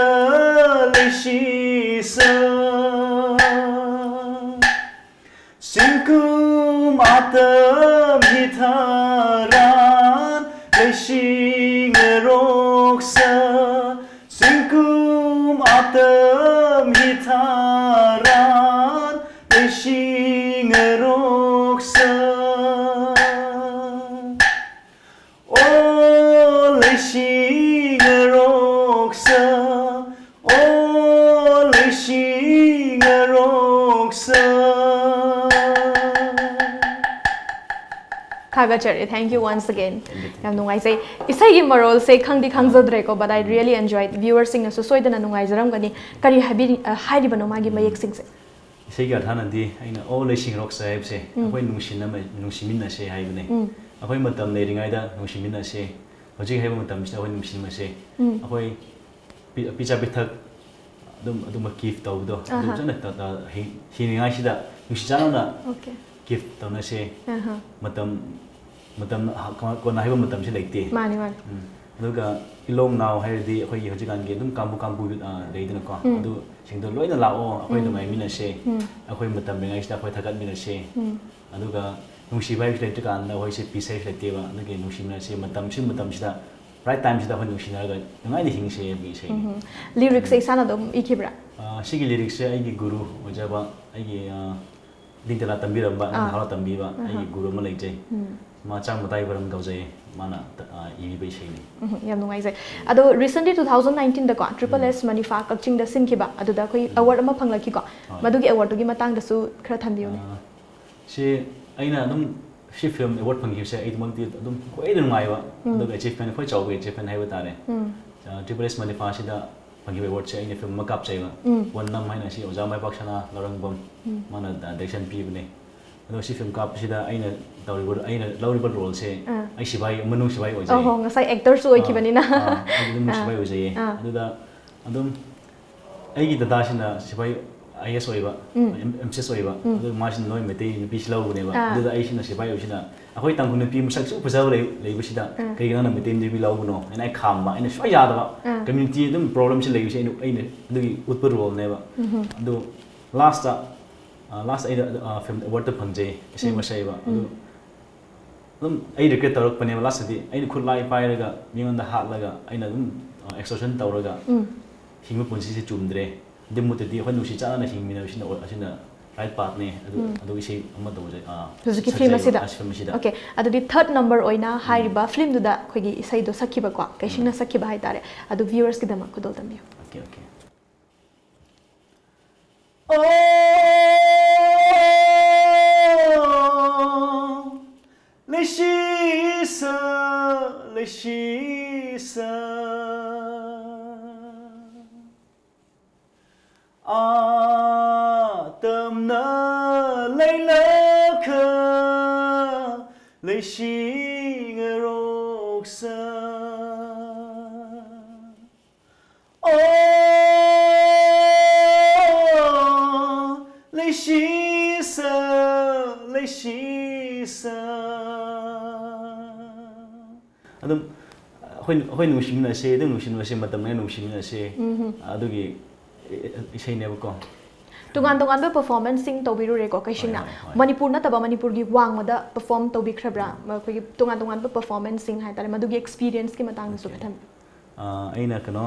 ꯂꯩꯁꯤꯁ꯫ ꯆꯤꯡꯀꯨꯝ ꯑꯇꯝ ꯍꯤꯊꯔꯥꯟ ꯂꯩꯁꯤꯡꯔꯣꯛꯁ꯫ ꯆꯤꯡꯀꯨꯝ ꯑꯇꯝ ꯍꯤꯊꯔꯥꯟ ꯂꯩꯁꯤꯡꯔꯣꯛꯁ꯫ ꯑꯣ ꯂꯩꯁꯤꯡꯔꯣꯛꯁ, ꯑꯣ ꯂꯩꯁꯤꯡꯔꯣꯛꯁ꯫ ꯊꯥꯒꯠꯆꯔꯤ, thank you once again. ꯌꯥꯝ ꯅꯨꯡꯉꯥꯏꯖꯩ꯫ ꯏꯁꯩꯒꯤ ꯃꯔꯣꯜꯁꯦ ꯈꯪꯗꯤ ꯈꯪꯖꯗ꯭ꯔꯦꯀꯣ, but I really enjoyed꯫ Viewerꯁꯤꯡꯅꯁꯨ ꯁꯣꯏꯗꯅ ꯅꯨꯡꯉꯥꯏꯖꯔꯝꯒꯅꯤ꯫ ꯀꯔꯤ ꯍꯥꯏꯕꯤꯔꯤ-, ꯑ, ꯍꯥꯏꯔꯤꯕꯅꯣ ꯃꯥꯒꯤ ꯃꯌꯦꯛꯁꯤꯡꯁꯦ? ꯏꯁꯩꯒꯤ ꯑꯔꯊꯅꯗꯤ ꯑꯩꯅ ꯑꯣ ꯂꯩꯁꯤꯡꯔꯣꯛꯁ ꯍꯥꯏꯕꯁꯦ ꯑꯩꯈꯣꯏ ꯅꯨꯡꯁꯤꯅꯃ-, ꯅꯨꯡꯁꯤꯃꯤꯟꯅꯁꯦ ꯍꯥꯏꯕꯅꯦ꯫ ꯑꯩꯈꯣꯏ ꯃꯇꯝ ꯂꯩꯔꯤꯉꯩꯗ ꯅꯨꯡꯁꯤꯃꯤꯟꯅꯁꯦ꯫ ꯍꯧꯖꯤꯛ ꯍꯥꯏꯕ ꯃꯇꯝꯁꯤꯗ ꯑꯩꯈꯣꯏ ꯅꯨꯡꯁꯤꯃꯤꯟꯅꯁꯦ꯫ ꯑꯩꯈꯣꯏ ꯄꯤ-, ꯄꯤꯖ ꯄꯤꯊꯛ ꯑꯗꯨꯝ, ꯑꯗꯨꯝꯕ gift ꯇꯧꯕꯗꯣ ꯑꯗꯨ ꯐꯖꯅ ꯇ-, ꯇ-, ꯍꯤ-, ꯍꯤꯡꯉꯤꯉꯩꯁꯤꯗ ꯅꯨꯡꯁꯤ ꯆꯥꯟꯅꯅ ꯑꯣꯀꯦ꯫ Gift ꯇꯧꯅꯁꯦ꯫ ꯑꯍ꯫ ꯃꯇꯝ, ꯃꯇꯝ ꯍ-, ꯀꯣꯟꯅ ꯍꯥꯏꯕ ꯃꯇꯝꯁꯤ ꯂꯩꯇꯦ꯫ ꯃꯥꯅꯤ, ꯃꯥꯅꯤ꯫ ꯎꯝ꯫ ꯑꯗꯨꯒ ꯏꯂꯣꯡ ꯅꯥꯎ ꯍꯥꯏꯔꯗꯤ ꯑꯩꯈꯣꯏꯒꯤ ꯍꯧꯖꯤꯛꯀꯥꯟꯒꯤ ꯑꯗꯨꯝ ꯀꯥꯡꯕꯨ ꯀꯥꯡꯕꯨ, ꯑ, ꯂꯩꯗꯅꯀꯣ꯫ ꯎꯝ꯫ ꯑꯗꯨꯁꯤꯡꯗꯣ ꯂꯣꯏꯅ ꯂꯥꯛꯑꯣ, ꯑꯩꯈꯣꯏ ꯎꯝ꯫ ꯅꯨꯡꯉꯥꯏꯃꯤꯟꯅꯁꯦ꯫ ꯎꯝ꯫ ꯑꯩꯈꯣꯏ ꯃꯇꯝ ꯂꯩꯔꯤꯉꯩꯁꯤꯗ ꯑꯩꯈꯣꯏ ꯊꯥꯒꯠꯃꯤꯟꯅꯁꯦ꯫ ꯎꯝ꯫ ꯑꯗꯨꯒ ꯅꯨꯡꯁꯤꯕ ꯍꯥꯏꯕꯁꯤ ꯂꯩꯇ꯭ꯔꯀꯥꯟꯗ ꯑꯩꯈꯣꯏꯁꯦ peace ꯍꯥꯏꯕꯁꯤ ꯂꯩꯇꯦꯕ꯫ ꯑꯗꯨꯒꯤ ꯅꯨꯡꯁꯤꯃꯤꯟꯅꯁꯦ, ꯃꯇꯝꯁꯤ ꯃꯇꯝꯁꯤꯗ, right timeꯁꯤꯗ ꯑꯩꯈꯣꯏ ꯅꯨꯡꯁꯤꯅꯔꯒ ꯅꯨꯡꯉꯥꯏꯅ ꯍꯤꯡꯁꯦ ꯍꯥꯏꯕꯒꯤ ꯏꯁꯩꯅꯤ꯫ ꯎꯝ꯫ Lyricsꯁꯦ ꯏꯁꯥꯅ ꯑꯗꯨꯝ ꯏꯈꯤꯕ꯭ꯔꯥ? ꯑ, ꯁꯤꯒꯤ lyricꯁꯦ ꯑꯩꯒꯤ ꯒꯨꯔꯨ ꯑꯣꯏꯖꯕ, ꯑꯩꯒꯤ, ꯑ, ꯂꯤꯡꯇꯦꯂꯥ ꯇꯝꯕꯤꯔꯝꯕ, ꯑꯥ꯫ ꯅꯍꯥꯔꯣꯜ ꯇꯝꯕꯤꯕ ꯑꯩꯒꯤ ꯑꯍꯥ꯫ ꯒꯨꯔꯨ ꯑꯃ ꯂꯩꯖꯩ꯫ ꯎꯝ꯫ ꯃꯥ ꯆꯥꯝꯃ ꯃꯇꯥꯏ ꯋꯥꯏꯔꯝ ꯀꯧꯖꯩ꯫ ꯃꯥꯅ ꯇ-, ꯑ, ꯏꯕꯤꯕ ꯏꯁꯩꯅꯤ꯫ ꯎꯝ, ꯌꯥꯝ ꯅꯨꯡꯉꯥꯏꯖꯩ꯫ ꯑꯗꯣ recently two thousand nineteenꯗꯀꯣ, Triple ꯎꯝ꯫ S ꯃꯅꯤꯐꯥ ꯀꯛꯆꯤꯡꯗ ꯁꯤꯟꯈꯤꯕ, ꯑꯗꯨꯗ ꯑꯩꯈꯣꯏ ꯎꯝ꯫ Award ꯑꯃ ꯐꯪꯂꯛꯈꯤꯀꯣ꯫ ꯍꯣꯏ꯫ ꯃꯗꯨꯒꯤ awardꯇꯨꯒꯤ ꯃꯇꯥꯡꯗꯁꯨ ꯈꯔ ꯊꯝꯕꯤꯌꯨꯅꯦ꯫ ꯑ, ꯁꯤ ꯑꯩꯅ ꯑꯗꯨꯝ ꯁꯤ film award ꯐꯪꯈꯤꯕꯁꯦ ꯑꯩꯒꯤꯗꯃꯛꯇꯤ ꯑꯗꯨꯝ ꯈ꯭ꯋꯥꯏꯗꯒꯤ ꯅꯨꯡꯉꯥꯏꯕ, ꯎꯝ꯫ ꯑꯗꯨꯒ achievement, ꯈ꯭ꯋꯥꯏ ꯆꯥꯎꯕ achievement ꯍꯥꯏꯕ ꯇꯥꯔꯦ꯫ ꯎꯝ꯫ ꯑ, Triple S ꯃꯅꯤꯐꯥꯁꯤꯗ ꯐꯪꯈꯤꯕ awardꯁꯦ ꯑꯩꯅ film ꯑꯃ ꯀꯥꯞꯆꯩꯕ꯫ ꯎꯝ꯫ ꯋꯟꯅꯝ ꯍꯥꯏꯅ ꯁꯤ ꯑꯣꯖꯥ ꯃꯥꯏꯄꯥꯛ ꯁꯅꯥ ꯂꯧꯔꯪꯕꯝ ꯎꯝ꯫ ꯃꯥꯅ direction ꯄꯤꯕꯅꯦ꯫ ꯑꯗꯣ ꯁꯤ film ꯀꯥꯞꯄꯁꯤꯗ ꯑꯩꯅ ꯇꯧꯔꯤꯕ, ꯑꯩꯅ ꯂꯧꯔꯤꯕ roleꯁꯦ ꯑꯥ꯫ ꯑꯩ ꯁꯤꯐꯥꯏ, ꯃꯅꯨꯡ ꯁꯤꯐꯥꯏ ꯑꯣꯏꯖꯩ꯫ ꯑꯣꯍꯣ, ꯉꯁꯥꯏ actorꯁꯨ ꯑꯣꯏꯈꯤꯕꯅꯤꯅ꯫ ꯑꯥ, ꯑꯥ, ꯑꯩ ꯑꯗꯨꯝ ꯑꯥ꯫ ꯁꯤꯐꯥꯏ ꯑꯣꯏꯖꯩꯌꯦ꯫ ꯑꯥ꯫ ꯑꯗꯨꯗ ꯑꯗꯨꯝ ꯑꯩꯒꯤ ꯗꯗꯥꯁꯤꯅ ꯁꯤꯐꯥꯏ ꯑꯥꯏ ꯑꯦꯁ ꯑꯣꯏꯕ, ꯑꯦꯝ ꯑꯦꯁ ꯑꯣꯏꯕ, ꯑꯗꯨ ꯃꯥꯁꯤꯅ ꯂꯣꯏ ꯃꯩꯇꯩ ꯅꯨꯄꯤꯁꯤ ꯂꯧꯕꯅꯦꯕ꯫ ꯑꯥ꯫ ꯑꯗꯨꯗ ꯑꯩꯁꯤꯅ ꯁꯤꯐꯥꯏ ꯑꯣꯏꯕꯁꯤꯅ, "ꯑꯩꯈꯣꯏ ꯇꯥꯡꯈꯨꯜ ꯅꯨꯄꯤ ꯃꯁꯛꯁꯨ ꯐꯖꯕ ꯂꯩ-, ꯂꯩꯕꯁꯤꯗ ꯑꯥ꯫ ꯀꯩꯒꯤꯅꯣ ꯅꯪꯅ ꯃꯩꯇꯩ ꯅꯨꯄꯤ ꯂꯧꯕꯅꯣ?" ꯍꯥꯏꯅ ꯑꯩ ꯈꯥꯝꯕ, ꯑꯩꯅ ꯁꯨꯡꯌꯥ ꯌꯥꯗꯕ꯫ ꯑꯥ꯫ ꯀꯝꯃ꯭ꯌꯨꯅꯤꯇꯤ ꯑꯗꯨꯝ ꯄ꯭ꯔꯣꯕ꯭ꯂꯦꯝꯁꯤ ꯂꯩꯕꯁꯦ ꯑꯩꯅ, ꯑꯩꯅ ꯑꯗꯨꯒꯤ ꯎꯠꯄ ꯔꯣꯜꯅꯦꯕ꯫ ꯎꯝ꯫ ꯑꯗꯨ ꯂꯥꯁꯇ, ꯑꯥ, ꯂꯥꯁꯇ ꯑꯩꯅ, ꯑꯥ, ꯐꯤꯂꯝ ꯑꯦꯋꯥꯔꯗꯇ ꯐꯪꯖꯩ, ꯏꯁꯩ ꯑꯃ ꯁꯛꯑꯦꯕ꯫ ꯑꯗꯨ ꯑꯗꯨꯝ ꯑꯩ ꯔꯤꯒ꯭ꯔꯦꯠ ꯇꯧꯔꯛꯄꯅꯦꯕ ꯂꯥꯁꯇꯗꯤ꯫ ꯑꯩꯅ ꯈꯨꯠꯂꯥꯏ ꯄꯥꯏꯔꯒ ꯃꯤꯉꯣꯟꯗ ꯍꯥꯠꯂꯒ ꯑꯩꯅ ꯑꯗꯨꯝ, ꯑ, ꯑꯦꯛꯁꯇꯣꯔꯁꯟ ꯇꯧꯔꯒ ꯎꯝ꯫ ꯍꯤꯡꯕ ꯄꯨꯟꯁꯤꯁꯦ ꯆꯨꯝꯗ꯭ꯔꯦ꯫ ꯑꯗꯨ ꯃꯨꯠꯇꯗꯤ ꯑꯩꯈꯣꯏ ꯅꯨꯡꯁꯤ ꯆꯥꯟꯅꯅ ꯍꯤꯡꯃꯤꯟꯅꯕꯁꯤꯅ ꯑꯣꯏ-, ꯑꯁꯤꯅ ꯔꯥꯏꯠ ꯄꯥꯊꯅꯦ꯫ ꯑꯗꯨ, ꯎꯝ꯫ ꯑꯗꯨ ꯏꯁꯩ ꯑꯃ ꯇꯧꯖꯩ, ꯑ, ꯍꯧꯖꯤꯛꯀꯤ ꯁꯛꯆꯩꯕ, ꯐꯤꯂꯝ ꯑꯁꯤꯗ? ꯑ, ꯐꯤꯂꯝ ꯑꯁꯤꯗ꯫ ꯑꯣꯀꯦ, ꯑꯗꯨꯗꯤ ꯊꯥꯔꯠ ꯅꯝꯕꯔ ꯑꯣꯏꯅ ꯎꯝ꯫ ꯍꯥꯏꯔꯤꯕ ꯐꯤꯂꯝꯗꯨꯗ ꯑꯩꯈꯣꯏꯒꯤ ꯏꯁꯩꯗꯣ ꯁꯛꯈꯤꯕꯀꯣ, ꯀꯩꯁꯤꯡꯅ ꯎꯝ꯫ ꯁꯛꯈꯤꯕ ꯍꯥꯏꯇꯥꯔꯦ꯫ ꯑꯗꯨ ꯚ꯭ꯌꯨꯋꯔꯁꯀꯤꯗꯃꯛ ꯈꯨꯗꯣꯜ ꯇꯝꯕꯤꯌꯨ꯫ Okay, okay. ꯑꯣ, ꯂꯩꯁꯤꯁ, ꯂꯩꯁꯤꯁ, ꯑꯥ, ꯇꯝꯅ ꯂꯩꯂꯛꯈ, ꯂꯩꯁꯤꯡꯉꯔꯣꯛꯁ꯫ ꯑꯣ, ꯂꯩꯁꯤꯁ, ꯂꯩꯁꯤꯁ꯫ ꯑꯗꯨꯝ ꯑꯩꯈꯣꯏ, ꯑꯩꯈꯣꯏ ꯅꯨꯡꯁꯤꯃꯤꯟꯅꯁꯦ, ꯑꯗꯨꯝ ꯅꯨꯡꯁꯤꯃꯤꯟꯅꯁꯦ, ꯃꯇꯝ ꯂꯦꯟꯅ ꯅꯨꯡꯁꯤꯃꯤꯟꯅꯁꯦ꯫ ꯎꯝꯍꯨꯝ꯫ ꯑꯗꯨꯒꯤ ꯏꯁꯩꯅꯦꯕꯀꯣ꯫ ꯇꯣꯉꯥꯟ ꯇꯣꯉꯥꯟꯕ ꯄꯔꯐꯣꯔꯃꯦꯟꯁꯁꯤꯡ ꯇꯧꯕꯤꯔꯨꯔꯦꯀꯣ, ꯀꯩꯁꯤꯡꯅ꯫ ꯍꯣꯏ, ꯍꯣꯏ, ꯍꯣꯏ꯫ ꯃꯅꯤꯄꯨꯔ ꯅꯠꯇꯕ ꯃꯅꯤꯄꯨꯔꯒꯤ ꯋꯥꯡꯃꯗ ꯄꯔꯐꯣꯔꯝ ꯇꯧꯕꯤꯈ꯭ꯔꯕ꯭ꯔꯥ? ꯎꯝ꯫ ꯑꯩꯈꯣꯏꯒꯤ ꯇꯣꯉꯥꯟ ꯇꯣꯉꯥꯟꯕ ꯄꯔꯐꯣꯔꯃꯦꯟꯁꯁꯤꯡ ꯍꯥꯏꯇꯥꯔꯦ, ꯃꯗꯨꯒꯤ ꯑꯦꯛꯁꯄꯤꯔꯤꯌꯦꯟꯁꯀꯤ ꯃꯇꯥꯡꯗꯁꯨ ꯑꯣꯀꯦ꯫ ꯈꯤꯇꯪ꯫ ꯑꯥ, ꯑꯩꯅ ꯀꯩꯅꯣ,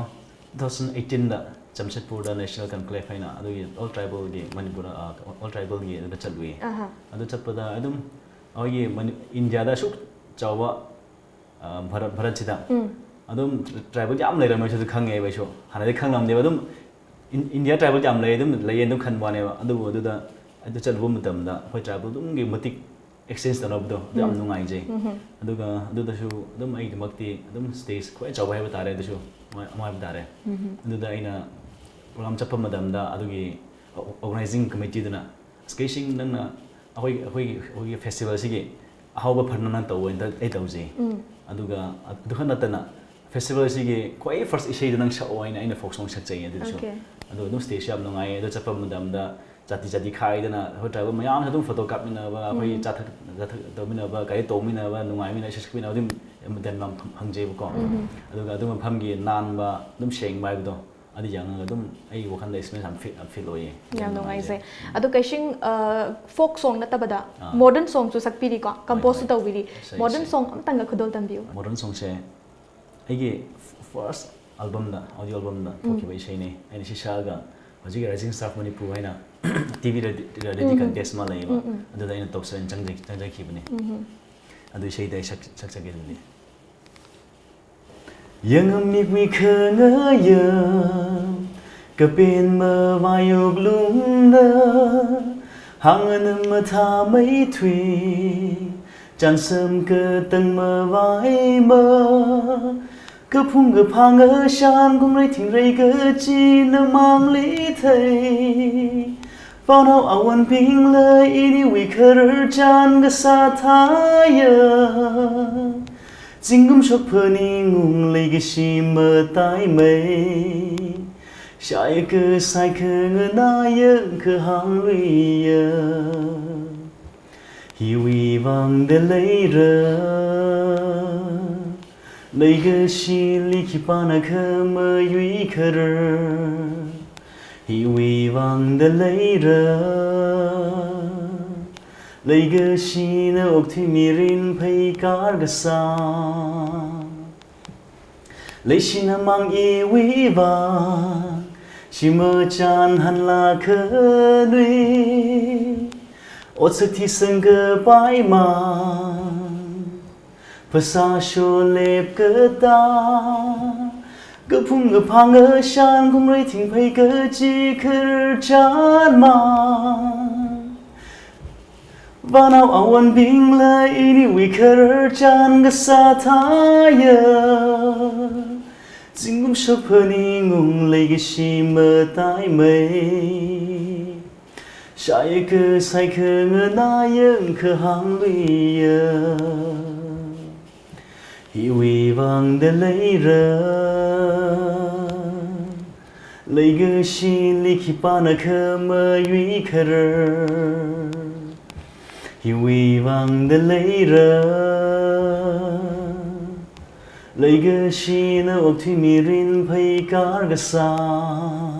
two thousand eighteen ꯗ ꯖꯝꯁꯦꯗꯄꯨꯔꯗ National Conclave ꯍꯥꯏꯅ ꯑꯗꯨꯒꯤ ꯑꯣꯜ ꯇ꯭ꯔꯥꯏꯕꯦꯜꯒꯤ ꯃꯅꯤꯄꯨꯔ, ꯑꯥ, ꯑꯣꯜ ꯇ꯭ꯔꯥꯏꯕꯦꯜꯒꯤ ꯑꯗꯨꯗ ꯆꯠꯂꯨꯏ꯫ ꯑꯍꯥ꯫ ꯑꯗꯨ ꯆꯠꯄꯗ ꯑꯗꯨꯝ ꯑꯩꯈꯣꯏꯒꯤ ꯃꯅꯤ-, ꯏꯟꯗꯤꯌꯥꯗ ꯑꯁꯨꯛ ꯆꯥꯎꯕ, ꯑꯥ, ꯚꯥꯔꯠ, ꯚꯥꯔꯠꯁꯤꯗ ꯎꯝ꯫ ꯑꯗꯨꯝ ꯇ꯭ꯔꯥꯏꯕꯦꯜ ꯌꯥꯝ ꯂꯩꯔꯝꯃꯦ, ꯁꯤꯁꯨ ꯈꯪꯉꯦꯕ ꯑꯩꯁꯨ꯫ ꯍꯥꯟꯅꯗꯤ ꯈꯪꯂꯝꯗꯦꯕ꯫ ꯑꯗꯨꯝ ꯏꯟ-, ꯏꯟꯗꯤꯌꯥ ꯇ꯭ꯔꯥꯏꯕꯦꯜ ꯌꯥꯝ ꯂꯩ, ꯑꯗꯨꯝ ꯂꯩꯌꯦ ꯑꯗꯨꯝ ꯈꯟꯕ ꯋꯥꯅꯦꯕ꯫ ꯑꯗꯨꯕꯨ ꯑꯗꯨꯗ, ꯑꯗꯨ ꯆꯠꯂꯨꯕ ꯃꯇꯝꯗ ꯑꯩꯈꯣꯏ ꯇ꯭ꯔꯥꯏꯕꯦꯜ ꯑꯗꯨꯝꯒꯤ ꯃꯇꯤꯛ ꯑꯦꯛꯁꯆꯦꯟꯖ ꯇꯧꯅꯕꯗꯣ ꯑꯗꯨ ꯌꯥꯝ ꯎꯝ꯫ ꯅꯨꯡꯉꯥꯏꯖꯩ꯫ ꯎꯝꯍꯨꯝ꯫ ꯑꯗꯨꯒ ꯑꯗꯨꯗꯁꯨ ꯑꯗꯨꯝ ꯑꯩꯒꯤꯗꯃꯛꯇꯤ ꯑꯗꯨꯝ ꯁ꯭ꯇꯦꯖ ꯈ꯭ꯋꯥꯏ ꯆꯥꯎꯕ ꯍꯥꯏꯕ ꯇꯥꯔꯦ, ꯑꯗꯨꯁꯨ ꯑꯃ, ꯑꯃ ꯍꯥꯏꯕ ꯇꯥꯔꯦ꯫ ꯎꯝꯍꯨꯝ꯫ ꯑꯗꯨꯗ ꯑꯩꯅ ꯄ꯭ꯔꯣꯒ꯭ꯔꯥꯝ ꯆꯠꯄ ꯃꯇꯝꯗ ꯑꯗꯨꯒꯤ ꯑꯣ-, ꯑꯣꯔꯒꯅꯥꯏꯖꯤꯡ ꯀꯃꯤꯇꯤꯗꯨꯅ, "ꯑꯁ, ꯀꯩꯁꯤꯡ, ꯅꯪꯅ ꯑꯩꯈꯣꯏ, ꯑꯩꯈꯣꯏꯒꯤ, ꯑꯩꯈꯣꯏꯒꯤ ꯐꯦꯁꯇꯤꯚꯦꯜꯁꯤꯒꯤ ꯑꯍꯥꯎꯕ ꯐꯅ ꯅꯪ ꯇꯧꯋꯦꯅ ꯑꯩ ꯇꯧꯖꯩ꯫ ꯎꯝ꯫ ꯑꯗꯨꯒ ꯑꯗꯨ ꯈꯛ ꯅꯠꯇꯅ Festival ꯑꯁꯤꯒꯤ ꯈ꯭ꯋꯥꯏ first ꯏꯁꯩꯗꯣ ꯅꯪ ꯁꯛꯑꯣ ꯍꯥꯏꯅ ꯑꯩꯅ folk song ꯁꯛꯆꯩꯌꯦ ꯑꯗꯨꯁꯨ꯫ Okay. ꯑꯗꯣ ꯑꯗꯨꯝ stageꯁꯨ ꯌꯥꯝ ꯅꯨꯡꯉꯥꯏꯌꯦ꯫ ꯑꯗꯣ ꯆꯠꯄ ꯃꯇꯝꯗ ꯖꯥꯇꯤ ꯖꯥꯇꯤ ꯈꯥꯏꯗꯅ ꯑꯩꯈꯣꯏ tribal ꯃꯌꯥꯝꯁꯨ ꯑꯗꯨꯝ photo ꯀꯥꯞꯃꯤꯟꯅꯕ, ꯑꯩꯈꯣꯏ ꯆꯥꯊꯛ ꯆꯥꯊꯛ ꯇꯧꯃꯤꯟꯅꯕ, ꯒꯥꯔꯤ ꯇꯧꯃꯤꯟꯅꯕ, ꯅꯨꯡꯉꯥꯏꯃꯤꯟꯅꯕ, ꯏꯁꯩ ꯁꯛꯃꯤꯟꯅꯕ ꯑꯗꯨꯝ ꯃꯇꯝ ꯌꯥꯝ ꯐꯪ- ꯐꯪꯖꯩꯕꯀꯣ꯫ ꯑꯗꯨꯒ ꯑꯗꯨ ꯃꯐꯝꯒꯤ ꯅꯥꯟꯕ, ꯑꯗꯨꯝ ꯁꯦꯡꯕ ꯍꯥꯏꯕꯗꯣ, ꯑꯗꯨ ꯌꯦꯡꯉꯒ ꯑꯗꯨꯝ ꯑꯩꯒꯤ ꯋꯥꯈꯜꯗ experience ꯌꯥꯝ feel, ꯌꯥꯝ feel ꯑꯣꯏꯌꯦ꯫ ꯌꯥꯝ ꯅꯨꯡꯉꯥꯏꯖꯩ꯫ ꯑꯗꯣ ꯀꯩꯁꯤꯡ, folk songꯅ ꯅꯠꯇꯕꯗ modern songꯁꯨ ꯁꯛꯄꯤꯔꯤꯀꯣ, composeꯁꯨ ꯇꯧꯕꯤꯔꯤ꯫ ꯏꯁꯩ, Modern ꯏꯁꯩ꯫ Song ꯑꯝꯇꯪꯒ ꯈꯨꯗꯣꯜ ꯇꯝꯕꯤꯌꯨ꯫ Modern songꯁꯦ ꯑꯩꯒꯤ first albumꯗ, audio albumꯗ ꯊꯣꯛꯈꯤꯕ ꯏꯁꯩꯅꯦ꯫ ꯑꯩꯅ ꯁꯤ ꯁꯛꯑꯒ ꯍꯧꯖꯤꯛꯀꯤ Rising Star of Manipur ꯍꯥꯏꯅ TV radio, radio contest ꯑꯃ ꯂꯩꯌꯦꯕ, ꯑꯗꯨꯗ ꯑꯩꯅ top seven ꯆꯪꯖ- ꯆꯪꯖꯈꯤꯕꯅꯦ꯫ ꯑꯗꯨ ꯏꯁꯩꯗ ꯑꯩ ꯁꯛ- ꯁꯛꯆꯒꯦ ꯑꯗꯨꯗꯤ꯫ ꯌꯦꯡꯉꯝꯃꯤꯕꯤ ꯈꯪꯉꯌꯝ ꯀꯄꯦꯟꯕ ꯋꯥꯌꯣꯛꯂꯨꯝꯅ ꯍꯥꯡꯉꯅ ꯃꯊꯥ ꯃꯩꯊꯨꯏ ꯆꯥꯟꯁꯝ ꯀꯇꯪ ꯃꯋꯥꯏꯃ ꯀꯐꯨꯡ ꯀꯐꯥꯡꯒ ꯁꯥꯟ ꯀꯨꯝꯔꯩ ꯊꯤꯡꯔꯩꯒ ꯆꯤꯅ ꯃꯥꯡꯂꯤ ꯊꯩ ꯄꯥꯎꯅꯥꯎ ꯑꯋꯟ ꯄꯤꯡꯂ ꯏꯅꯤ ꯋꯤꯈꯔ ꯆꯥꯟꯒ ꯁꯥꯊꯥꯌ ꯆꯤꯡꯒꯨꯝ ꯁꯣꯛꯐꯅꯤ ꯉꯨꯡ ꯂꯩꯒꯁꯤ ꯃꯇꯥꯏꯃꯩ ꯁꯥꯏꯀ ꯁꯥꯏꯈ ꯉꯅꯥꯌꯪ ꯈ ꯍꯥꯡꯂꯨꯏꯌ ꯍꯤꯋꯤ ꯋꯥꯡꯗ ꯂꯩꯔ ꯂꯩꯒꯁꯤ ꯂꯤꯈꯤ ꯄꯥꯅ ꯈ ꯃꯌꯨꯏ ꯈꯔ ꯍꯤꯋꯤ ꯋꯥꯡꯗ ꯂꯩꯔ ꯂꯩꯒꯁꯤꯅ ꯑꯣꯛꯊꯤ ꯃꯤꯔꯤꯟ ꯐꯩ ꯀꯥꯔꯒꯁꯥ ꯂꯩꯁꯤꯅ ꯃꯥꯡ ꯏꯋꯤꯕ ꯁꯤꯃ ꯆꯥꯟ ꯍꯟꯂꯥ ꯈꯅꯨꯏ ꯑꯣꯠꯁꯛ ꯊꯤꯁꯪꯒ ꯄꯥꯏꯃꯥ ꯐꯁꯥ ꯁꯣ ꯂꯦꯞꯀ ꯇꯥ ꯀꯐꯨꯡꯒ ꯐꯥꯡꯒ ꯁꯥꯟ ꯀꯨꯝꯔꯩ ꯊꯤꯡꯐꯩꯒ ꯆꯤꯈꯔ ꯆꯥꯟ ꯃꯥ ꯕꯥꯅꯥꯎ ꯑꯋꯟ ꯕꯤꯡꯂ ꯏꯅꯤ ꯋꯤꯈꯔ ꯆꯥꯟꯒ ꯁꯥꯊꯥꯌ ꯆꯤꯡꯒꯨꯝ ꯁꯣꯛꯐꯅꯤ ꯉꯨꯡ ꯂꯩꯒꯁꯤ ꯃꯇꯥꯏꯃꯩ ꯁꯥꯏꯈ ꯁꯥꯏꯈ ꯉꯅꯥꯌꯪ ꯈ ꯍꯥꯡꯂꯨꯏꯌ ꯏꯋꯤ ꯋꯥꯡꯗ ꯂꯩꯔ ꯂꯩꯒꯁꯤ ꯂꯤꯈꯤꯄꯥꯅ ꯈꯃꯌꯨꯏ ꯈꯔ ꯏꯋꯤ ꯋꯥꯡꯗ ꯂꯩꯔ ꯂꯩꯒꯁꯤꯅ ꯑꯣꯛꯊꯤ ꯃꯤꯔꯤꯟ ꯐꯩ ꯀꯥꯔꯒ ꯁꯥ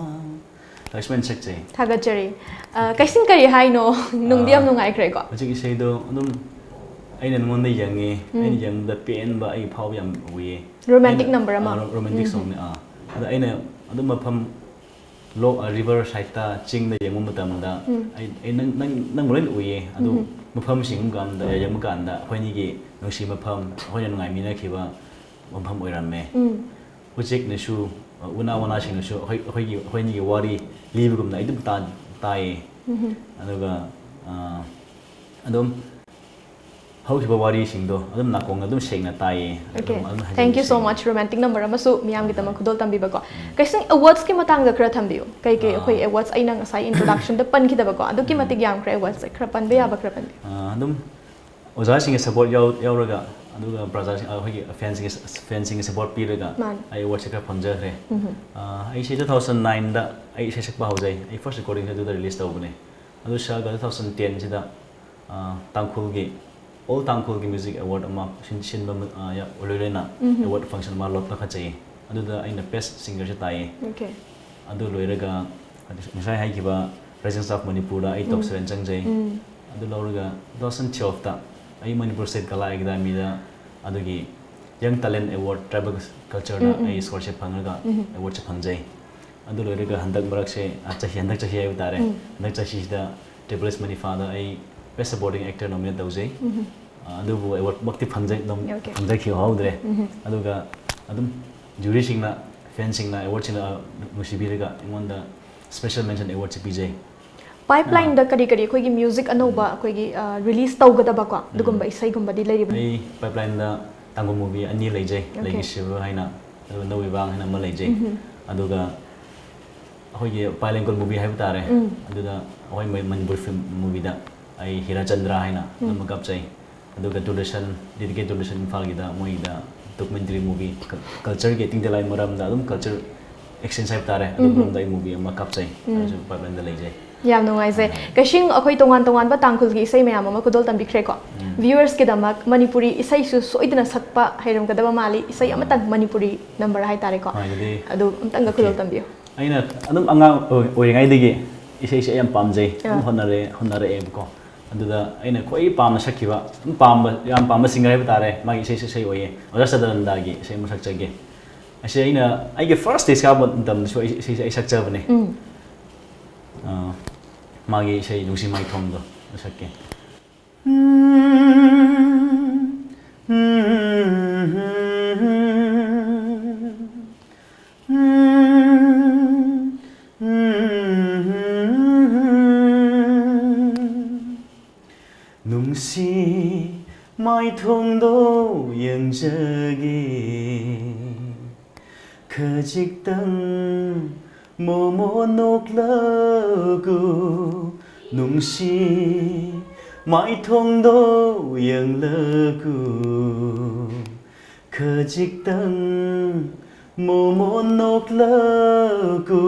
ꯂꯛꯁꯃꯟ ꯁꯛꯆꯩ꯫ ꯊꯥꯒꯠꯆꯔꯤ꯫ ꯑ, ꯀꯩꯁꯤꯡ ꯀꯔꯤ ꯍꯥꯏꯅꯣ? ꯅꯨꯡꯗꯤ ꯌꯥꯝ ꯑꯥ, ꯅꯨꯡꯉꯥꯏꯈ꯭ꯔꯦꯀꯣ꯫ ꯍꯧꯖꯤꯛ ꯏꯁꯩꯗꯣ ꯑꯗꯨꯝ ꯑꯩꯅ ꯅꯉꯣꯟꯗ ꯌꯦꯡꯉꯤ, ꯎꯝ꯫ ꯑꯩꯅ ꯌꯦꯡꯕꯗ ꯄꯦꯟꯕ ꯑꯩ ꯐꯥꯎꯕ ꯌꯥꯝ ꯎꯏꯌꯦ꯫ Romantic ꯑꯩꯅ, number ꯑꯃ꯫ ꯑꯥ, ꯔꯣ-, romantic ꯎꯝ, song ꯅꯦ, ꯑꯥ꯫ ꯑꯗ ꯑꯩꯅ ꯑꯗꯨꯝ ꯃꯐꯝ ꯂꯣꯛ, ꯑ, river side ꯇ ꯆꯤꯡꯗ ꯌꯦꯡꯕ ꯃꯇꯝꯗ ꯎꯝ꯫ ꯑꯩ, ꯑꯩ ꯅꯪ, ꯅꯪ, ꯅꯪꯕꯨ ꯂꯣꯏꯅ ꯎꯏꯌꯦ꯫ ꯑꯗꯨ ꯎꯝ꯫ ꯃꯐꯝꯁꯤꯡ ꯀꯥꯟꯗ, ꯌꯦꯡꯕ ꯀꯥꯟꯗ ꯑꯩꯈꯣꯏꯅꯤꯒꯤ ꯅꯨꯡꯁꯤ ꯃꯐꯝ, ꯑꯩꯈꯣꯏꯅ ꯅꯨꯡꯉꯥꯏꯃꯤꯟꯅꯈꯤꯕ ꯃꯐꯝ ꯑꯣꯏꯔꯝꯃꯦ꯫ ꯎꯝ꯫ ꯎꯆꯦꯛꯅꯁꯨ, ꯑ, ꯎꯅꯥ ꯋꯥꯅꯥꯁꯤꯡꯅꯁꯨ ꯑꯩꯈꯣꯏ, ꯑꯩꯈꯣꯏꯒꯤ, ꯑꯩꯈꯣꯏꯅꯤꯒꯤ ꯋꯥꯔꯤ ꯂꯤꯕꯒꯨꯝꯅ ꯑꯩ ꯑꯗꯨꯝ ꯇꯥ-, ꯇꯥꯏꯌꯦ꯫ ꯎꯝ꯫ ꯑꯗꯨꯒ, ꯑ, ꯑꯗꯨꯝ ꯍꯧꯈꯤꯕ ꯋꯥꯔꯤꯁꯤꯡꯗꯣ ꯑꯗꯨꯝ ꯅꯥꯀꯣꯡꯗ ꯑꯗꯨꯝ ꯁꯦꯡꯅ ꯇꯥꯏꯌꯦ꯫ ꯑꯗꯨꯝ, OK꯫ ꯑꯗꯨꯝ ꯍꯟꯖꯤꯟ Thank you so ꯍꯟꯖꯤꯟ much꯫ Romantic number ꯑꯃꯁꯨ ꯃꯤꯌꯥꯝꯒꯤꯗꯃꯛ ꯈꯨꯗꯣꯜ ꯇꯝꯕꯤꯕꯀꯣ꯫ ꯎꯝ꯫ ꯀꯩꯁꯤꯡ awards ꯀꯤ ꯃꯇꯥꯡꯗ ꯈꯔ ꯊꯝꯕꯤꯌꯨ꯫ ꯀꯩ ꯀꯩ ꯑꯩꯈꯣꯏ ꯑꯥ꯫ Awards ꯑꯩꯅ ꯉꯁꯥꯏ introduction ꯗ ꯄꯟꯈꯤꯗꯕꯀꯣ꯫ ꯑꯗꯨꯒꯤ ꯎꯝ꯫ ꯃꯇꯤꯛ ꯌꯥꯝꯈ꯭ꯔꯦ awards ꯁꯦ꯫ ꯈꯔ ꯄꯟꯕ ꯌꯥꯕ ꯈꯔ ꯄꯟꯕꯤꯌꯨ꯫ ꯑꯥ, ꯑꯗꯨꯝ ꯑꯣꯖꯥꯁꯤꯡꯒꯤ support ꯌꯥꯎ-, ꯌꯥꯎꯔꯒ, ꯑꯗꯨꯒ ꯄ꯭ꯔꯖꯥꯁꯤꯡ, ꯑꯩꯈꯣꯏꯒꯤ fans ꯁꯤꯡꯒꯤ, fans ꯁꯤꯡꯒꯤ support ꯄꯤꯔꯒ ꯃꯥꯅꯤ꯫ ꯑꯩ award ꯁꯦ ꯈꯔ ꯐꯪꯖꯈ꯭ꯔꯦ꯫ ꯎꯝ꯫ ꯑꯥ, ꯑꯩꯁꯦ two thousand nine ꯗ ꯑꯩ ꯏꯁꯩ ꯁꯛꯄ ꯍꯧꯖꯩ꯫ ꯑꯩ first recording ꯁꯦ ꯑꯗꯨꯗ release ꯇꯧꯕꯅꯦ꯫ ꯑꯗꯨ ꯁꯛꯑꯒ two thousand ten ꯁꯤꯗ, ꯑꯥ, ꯇꯥꯡꯈꯨꯜꯒꯤ, all ꯇꯥꯡꯈꯨꯜꯒꯤ music award ꯑꯃ ꯁꯤꯟ-, ꯁꯤꯟꯕ ꯃ-, ꯑꯥ, ꯌꯥ-, ꯂꯣꯏꯅꯅ ꯎꯝ꯫ Award function ꯑꯃ ꯂꯧ-, ꯂꯧꯈꯠꯆꯩ꯫ ꯑꯗꯨꯗ ꯑꯩꯅ best singer ꯁꯦ ꯇꯥꯏꯌꯦ꯫ OK꯫ ꯑꯗꯨ ꯂꯣꯏꯔꯒ ꯉꯁꯥꯏ ꯍꯥꯏꯈꯤꯕ Rising Star of ꯃꯅꯤꯄꯨꯔꯗ ꯑꯩ top ꯎꯝ꯫ Seven ꯆꯪꯖꯩ꯫ ꯎꯝ꯫ ꯑꯗꯨ ꯂꯧꯔꯒ two thousand twelve ꯇ ꯑꯩ ꯃꯅꯤꯄꯨꯔ State ꯀꯂꯥ ꯑꯦꯀꯥꯗꯃꯤꯗ ꯑꯗꯨꯒꯤ Young Talent Award Tribal Culture ꯗ ꯎꯝ, ꯎꯝ꯫ ꯑꯩ scholarship ꯐꯪꯉꯒ ꯎꯝ꯫ Award ꯁꯦ ꯐꯪꯖꯩ꯫ ꯑꯗꯨ ꯂꯣꯏꯔꯒ ꯍꯟꯗꯛ ꯃꯔꯛꯁꯦ, ꯑ, ꯆꯍꯤ, ꯍꯟꯗꯛ ꯆꯍꯤ ꯍꯥꯏꯕ ꯇꯥꯔꯦ꯫ ꯎꯝ꯫ ꯍꯟꯗꯛ ꯆꯍꯤꯁꯤꯗ Triple S ꯃꯅꯤꯐꯥꯗ ꯑꯩ Best Supporting Actor nominate ꯇꯧꯖꯩ꯫ ꯎꯝ꯫ ꯑ, ꯑꯗꯨꯕꯨ award ꯃꯛꯇꯤ ꯐꯪꯖ-, ꯅꯝ-, OK꯫ ꯐꯪꯖꯈꯤꯍꯧꯗ꯭ꯔꯦ꯫ ꯎꯝ꯫ ꯑꯗꯨꯒ ꯑꯗꯨꯝ jury ꯁꯤꯡꯅ, fans ꯁꯤꯡꯅ, award ꯁꯤꯡꯅ, ꯑ, ꯅꯨꯡꯁꯤꯕꯤꯔꯒ ꯑꯩꯉꯣꯟꯗ special mention award ꯁꯦ ꯄꯤꯖꯩ꯫ Pipeline ꯑꯥ꯫ ꯗ ꯀꯔꯤ ꯀꯔꯤ ꯑꯩꯈꯣꯏꯒꯤ music ꯑꯅꯧꯕ ꯎꯝ꯫ ꯑꯩꯈꯣꯏꯒꯤ, ꯑ, release ꯇꯧꯒꯗꯕꯀꯣ, ꯎꯝ꯫ ꯑꯗꯨꯒꯨꯝꯕ ꯏꯁꯩꯒꯨꯝꯕꯗꯤ ꯂꯩꯔꯤꯕꯅꯤ? ꯑꯩ Pipeline ꯗ ꯇꯥꯡꯈꯨꯜ movie ꯑꯅꯤ ꯂꯩꯖꯩ, OK꯫ ꯂꯩꯒꯤ ꯁꯤꯕ ꯍꯥꯏꯅ, ꯑꯗꯨꯒ ꯅꯧ ꯏꯕꯥꯡ ꯍꯥꯏꯅ ꯑꯃ ꯂꯩꯖꯩ꯫ ꯎꯝ꯫ ꯑꯗꯨꯒ ꯑꯩꯈꯣꯏꯒꯤ ꯄꯥꯏꯂꯦꯡꯀꯣꯜ movie ꯍꯥꯏꯕ ꯇꯥꯔꯦ, ꯎꯝ꯫ ꯑꯗꯨꯗ ꯑꯩꯈꯣꯏ ꯃ-, ꯃꯅꯤꯄꯨꯔ film movie ꯗ ꯑꯩ ꯍꯤꯔꯥꯆꯟꯗ꯭ꯔ ꯍꯥꯏꯅ ꯎꯝ꯫ ꯑꯃ ꯀꯥꯞꯆꯩ꯫ ꯑꯗꯨꯒ ꯗꯨꯔꯗꯔꯁꯟ, ꯗꯤ ꯗꯤ ꯀꯦ ꯗꯨꯔꯗꯔꯁꯟ ꯏꯝꯐꯥꯜꯒꯤꯗ ꯃꯣꯏꯗ ꯗꯣꯀꯨꯃꯦꯟꯇꯔꯤ ꯃꯨꯚꯤ, ꯀꯜꯆꯔꯒꯤ, ꯇꯤꯡꯗꯦꯂꯥꯏ ꯃꯔꯝꯗ, ꯑꯗꯨꯝ ꯀꯜꯆꯔ ꯑꯦꯛꯁꯆꯦꯟꯖ ꯍꯥꯏꯕ ꯇꯥꯔꯦ, ꯑꯗꯨ ꯃꯔꯝꯗ ꯑꯩ ꯃꯨꯚꯤ ꯑꯃ ꯀꯥꯞꯆꯩ꯫ ꯑꯗꯨꯁꯨ ꯄꯥꯏꯞꯂꯥꯏꯟꯗ ꯂꯩꯖꯩ꯫ ꯌꯥꯝ ꯅꯨꯡꯉꯥꯏꯖꯩ꯫ ꯀꯩꯁꯤꯡ, ꯑꯩꯈꯣꯏ ꯇꯣꯉꯥꯟ ꯇꯣꯉꯥꯟꯕ ꯇꯥꯡꯈꯨꯜꯒꯤ ꯏꯁꯩ ꯃꯌꯥꯝ ꯑꯃ ꯈꯨꯗꯣꯜ ꯇꯝꯕꯤꯈ꯭ꯔꯦꯀꯣ꯫ ꯚ꯭ꯌꯨꯋꯔꯁꯀꯤꯗꯃꯛ ꯃꯅꯤꯄꯨꯔꯤ ꯏꯁꯩꯁꯨ ꯁꯣꯏꯗꯅ ꯁꯛꯄ ꯍꯩꯔꯝꯒꯗꯕ ꯃꯥꯜꯂꯤ꯫ ꯏꯁꯩ ꯑꯃꯇꯪ ꯃꯅꯤꯄꯨꯔꯤ ꯅꯝꯕꯔ ꯍꯥꯏꯇꯥꯔꯦꯀꯣ꯫ ꯍꯣꯏ, ꯑꯗꯨꯗꯤ ꯑꯗꯨ ꯑꯝꯇꯪꯒ ꯈꯨꯗꯣꯜ ꯇꯝꯕꯤꯌꯨ꯫ ꯑꯩꯅ ꯑꯗꯨꯝ ꯑꯉꯥꯡ ꯑꯣꯏ-, ꯑꯣꯏꯔꯤꯉꯩꯗꯒꯤ ꯏꯁꯩꯁꯦ ꯌꯥꯝ ꯄꯥꯝꯖꯩ, ꯑꯗꯨꯝ ꯍꯣꯠꯅꯔꯦ, ꯍꯣꯠꯅꯔꯛꯑꯦꯕꯀꯣ꯫ ꯑꯗꯨꯗ ꯑꯩꯅ ꯈ꯭ꯋꯥꯏ ꯄꯥꯝꯅ ꯁꯛꯈꯤꯕ, ꯑꯗꯨꯝ ꯄꯥꯝꯕ, ꯌꯥꯝ ꯄꯥꯝꯕ ꯁꯤꯡꯒꯔ ꯍꯥꯏꯕ ꯇꯥꯔꯦ, ꯃꯥꯒꯤ ꯏꯁꯩꯁꯦ ꯏꯁꯩ ꯑꯣꯏꯌꯦ, ꯑꯣꯖꯥ ꯁꯗꯥꯅꯟꯗꯒꯤ ꯏꯁꯩ ꯑꯃ ꯁꯛꯆꯒꯦ꯫ ꯑꯁꯤ ꯑꯩꯅ ꯑꯩꯒꯤ ꯐꯥꯔꯁ ꯁ꯭ꯇꯦꯖ ꯀꯥꯕ ꯃꯇꯝꯗꯁꯨ ꯑꯩ ꯏꯁꯩꯁꯦ ꯑꯩ ꯁꯛꯆꯕꯅꯦ꯫ ꯑ, ꯃꯥꯒꯤ ꯏꯁꯩ ꯅꯨꯡꯁꯤ ꯃꯥꯏꯊꯣꯡꯗꯣ ꯑꯗꯨ ꯁꯛꯀꯦ꯫ ꯅꯨꯡꯁꯤ ꯃꯥꯏꯊꯣꯡꯗꯣ ꯌꯦꯡꯖꯒꯦ, ꯈꯖꯤꯛꯇꯪ ꯃꯣꯃꯣꯟ ꯅꯣꯛꯂꯒꯨ, ꯅꯨꯡꯁꯤ ꯃꯥꯏꯊꯣꯡꯗꯣ ꯌꯦꯡꯂꯒꯨ, ꯈꯖꯤꯛꯇꯪ ꯃꯣꯃꯣꯟ ꯅꯣꯛꯂꯒꯨ꯫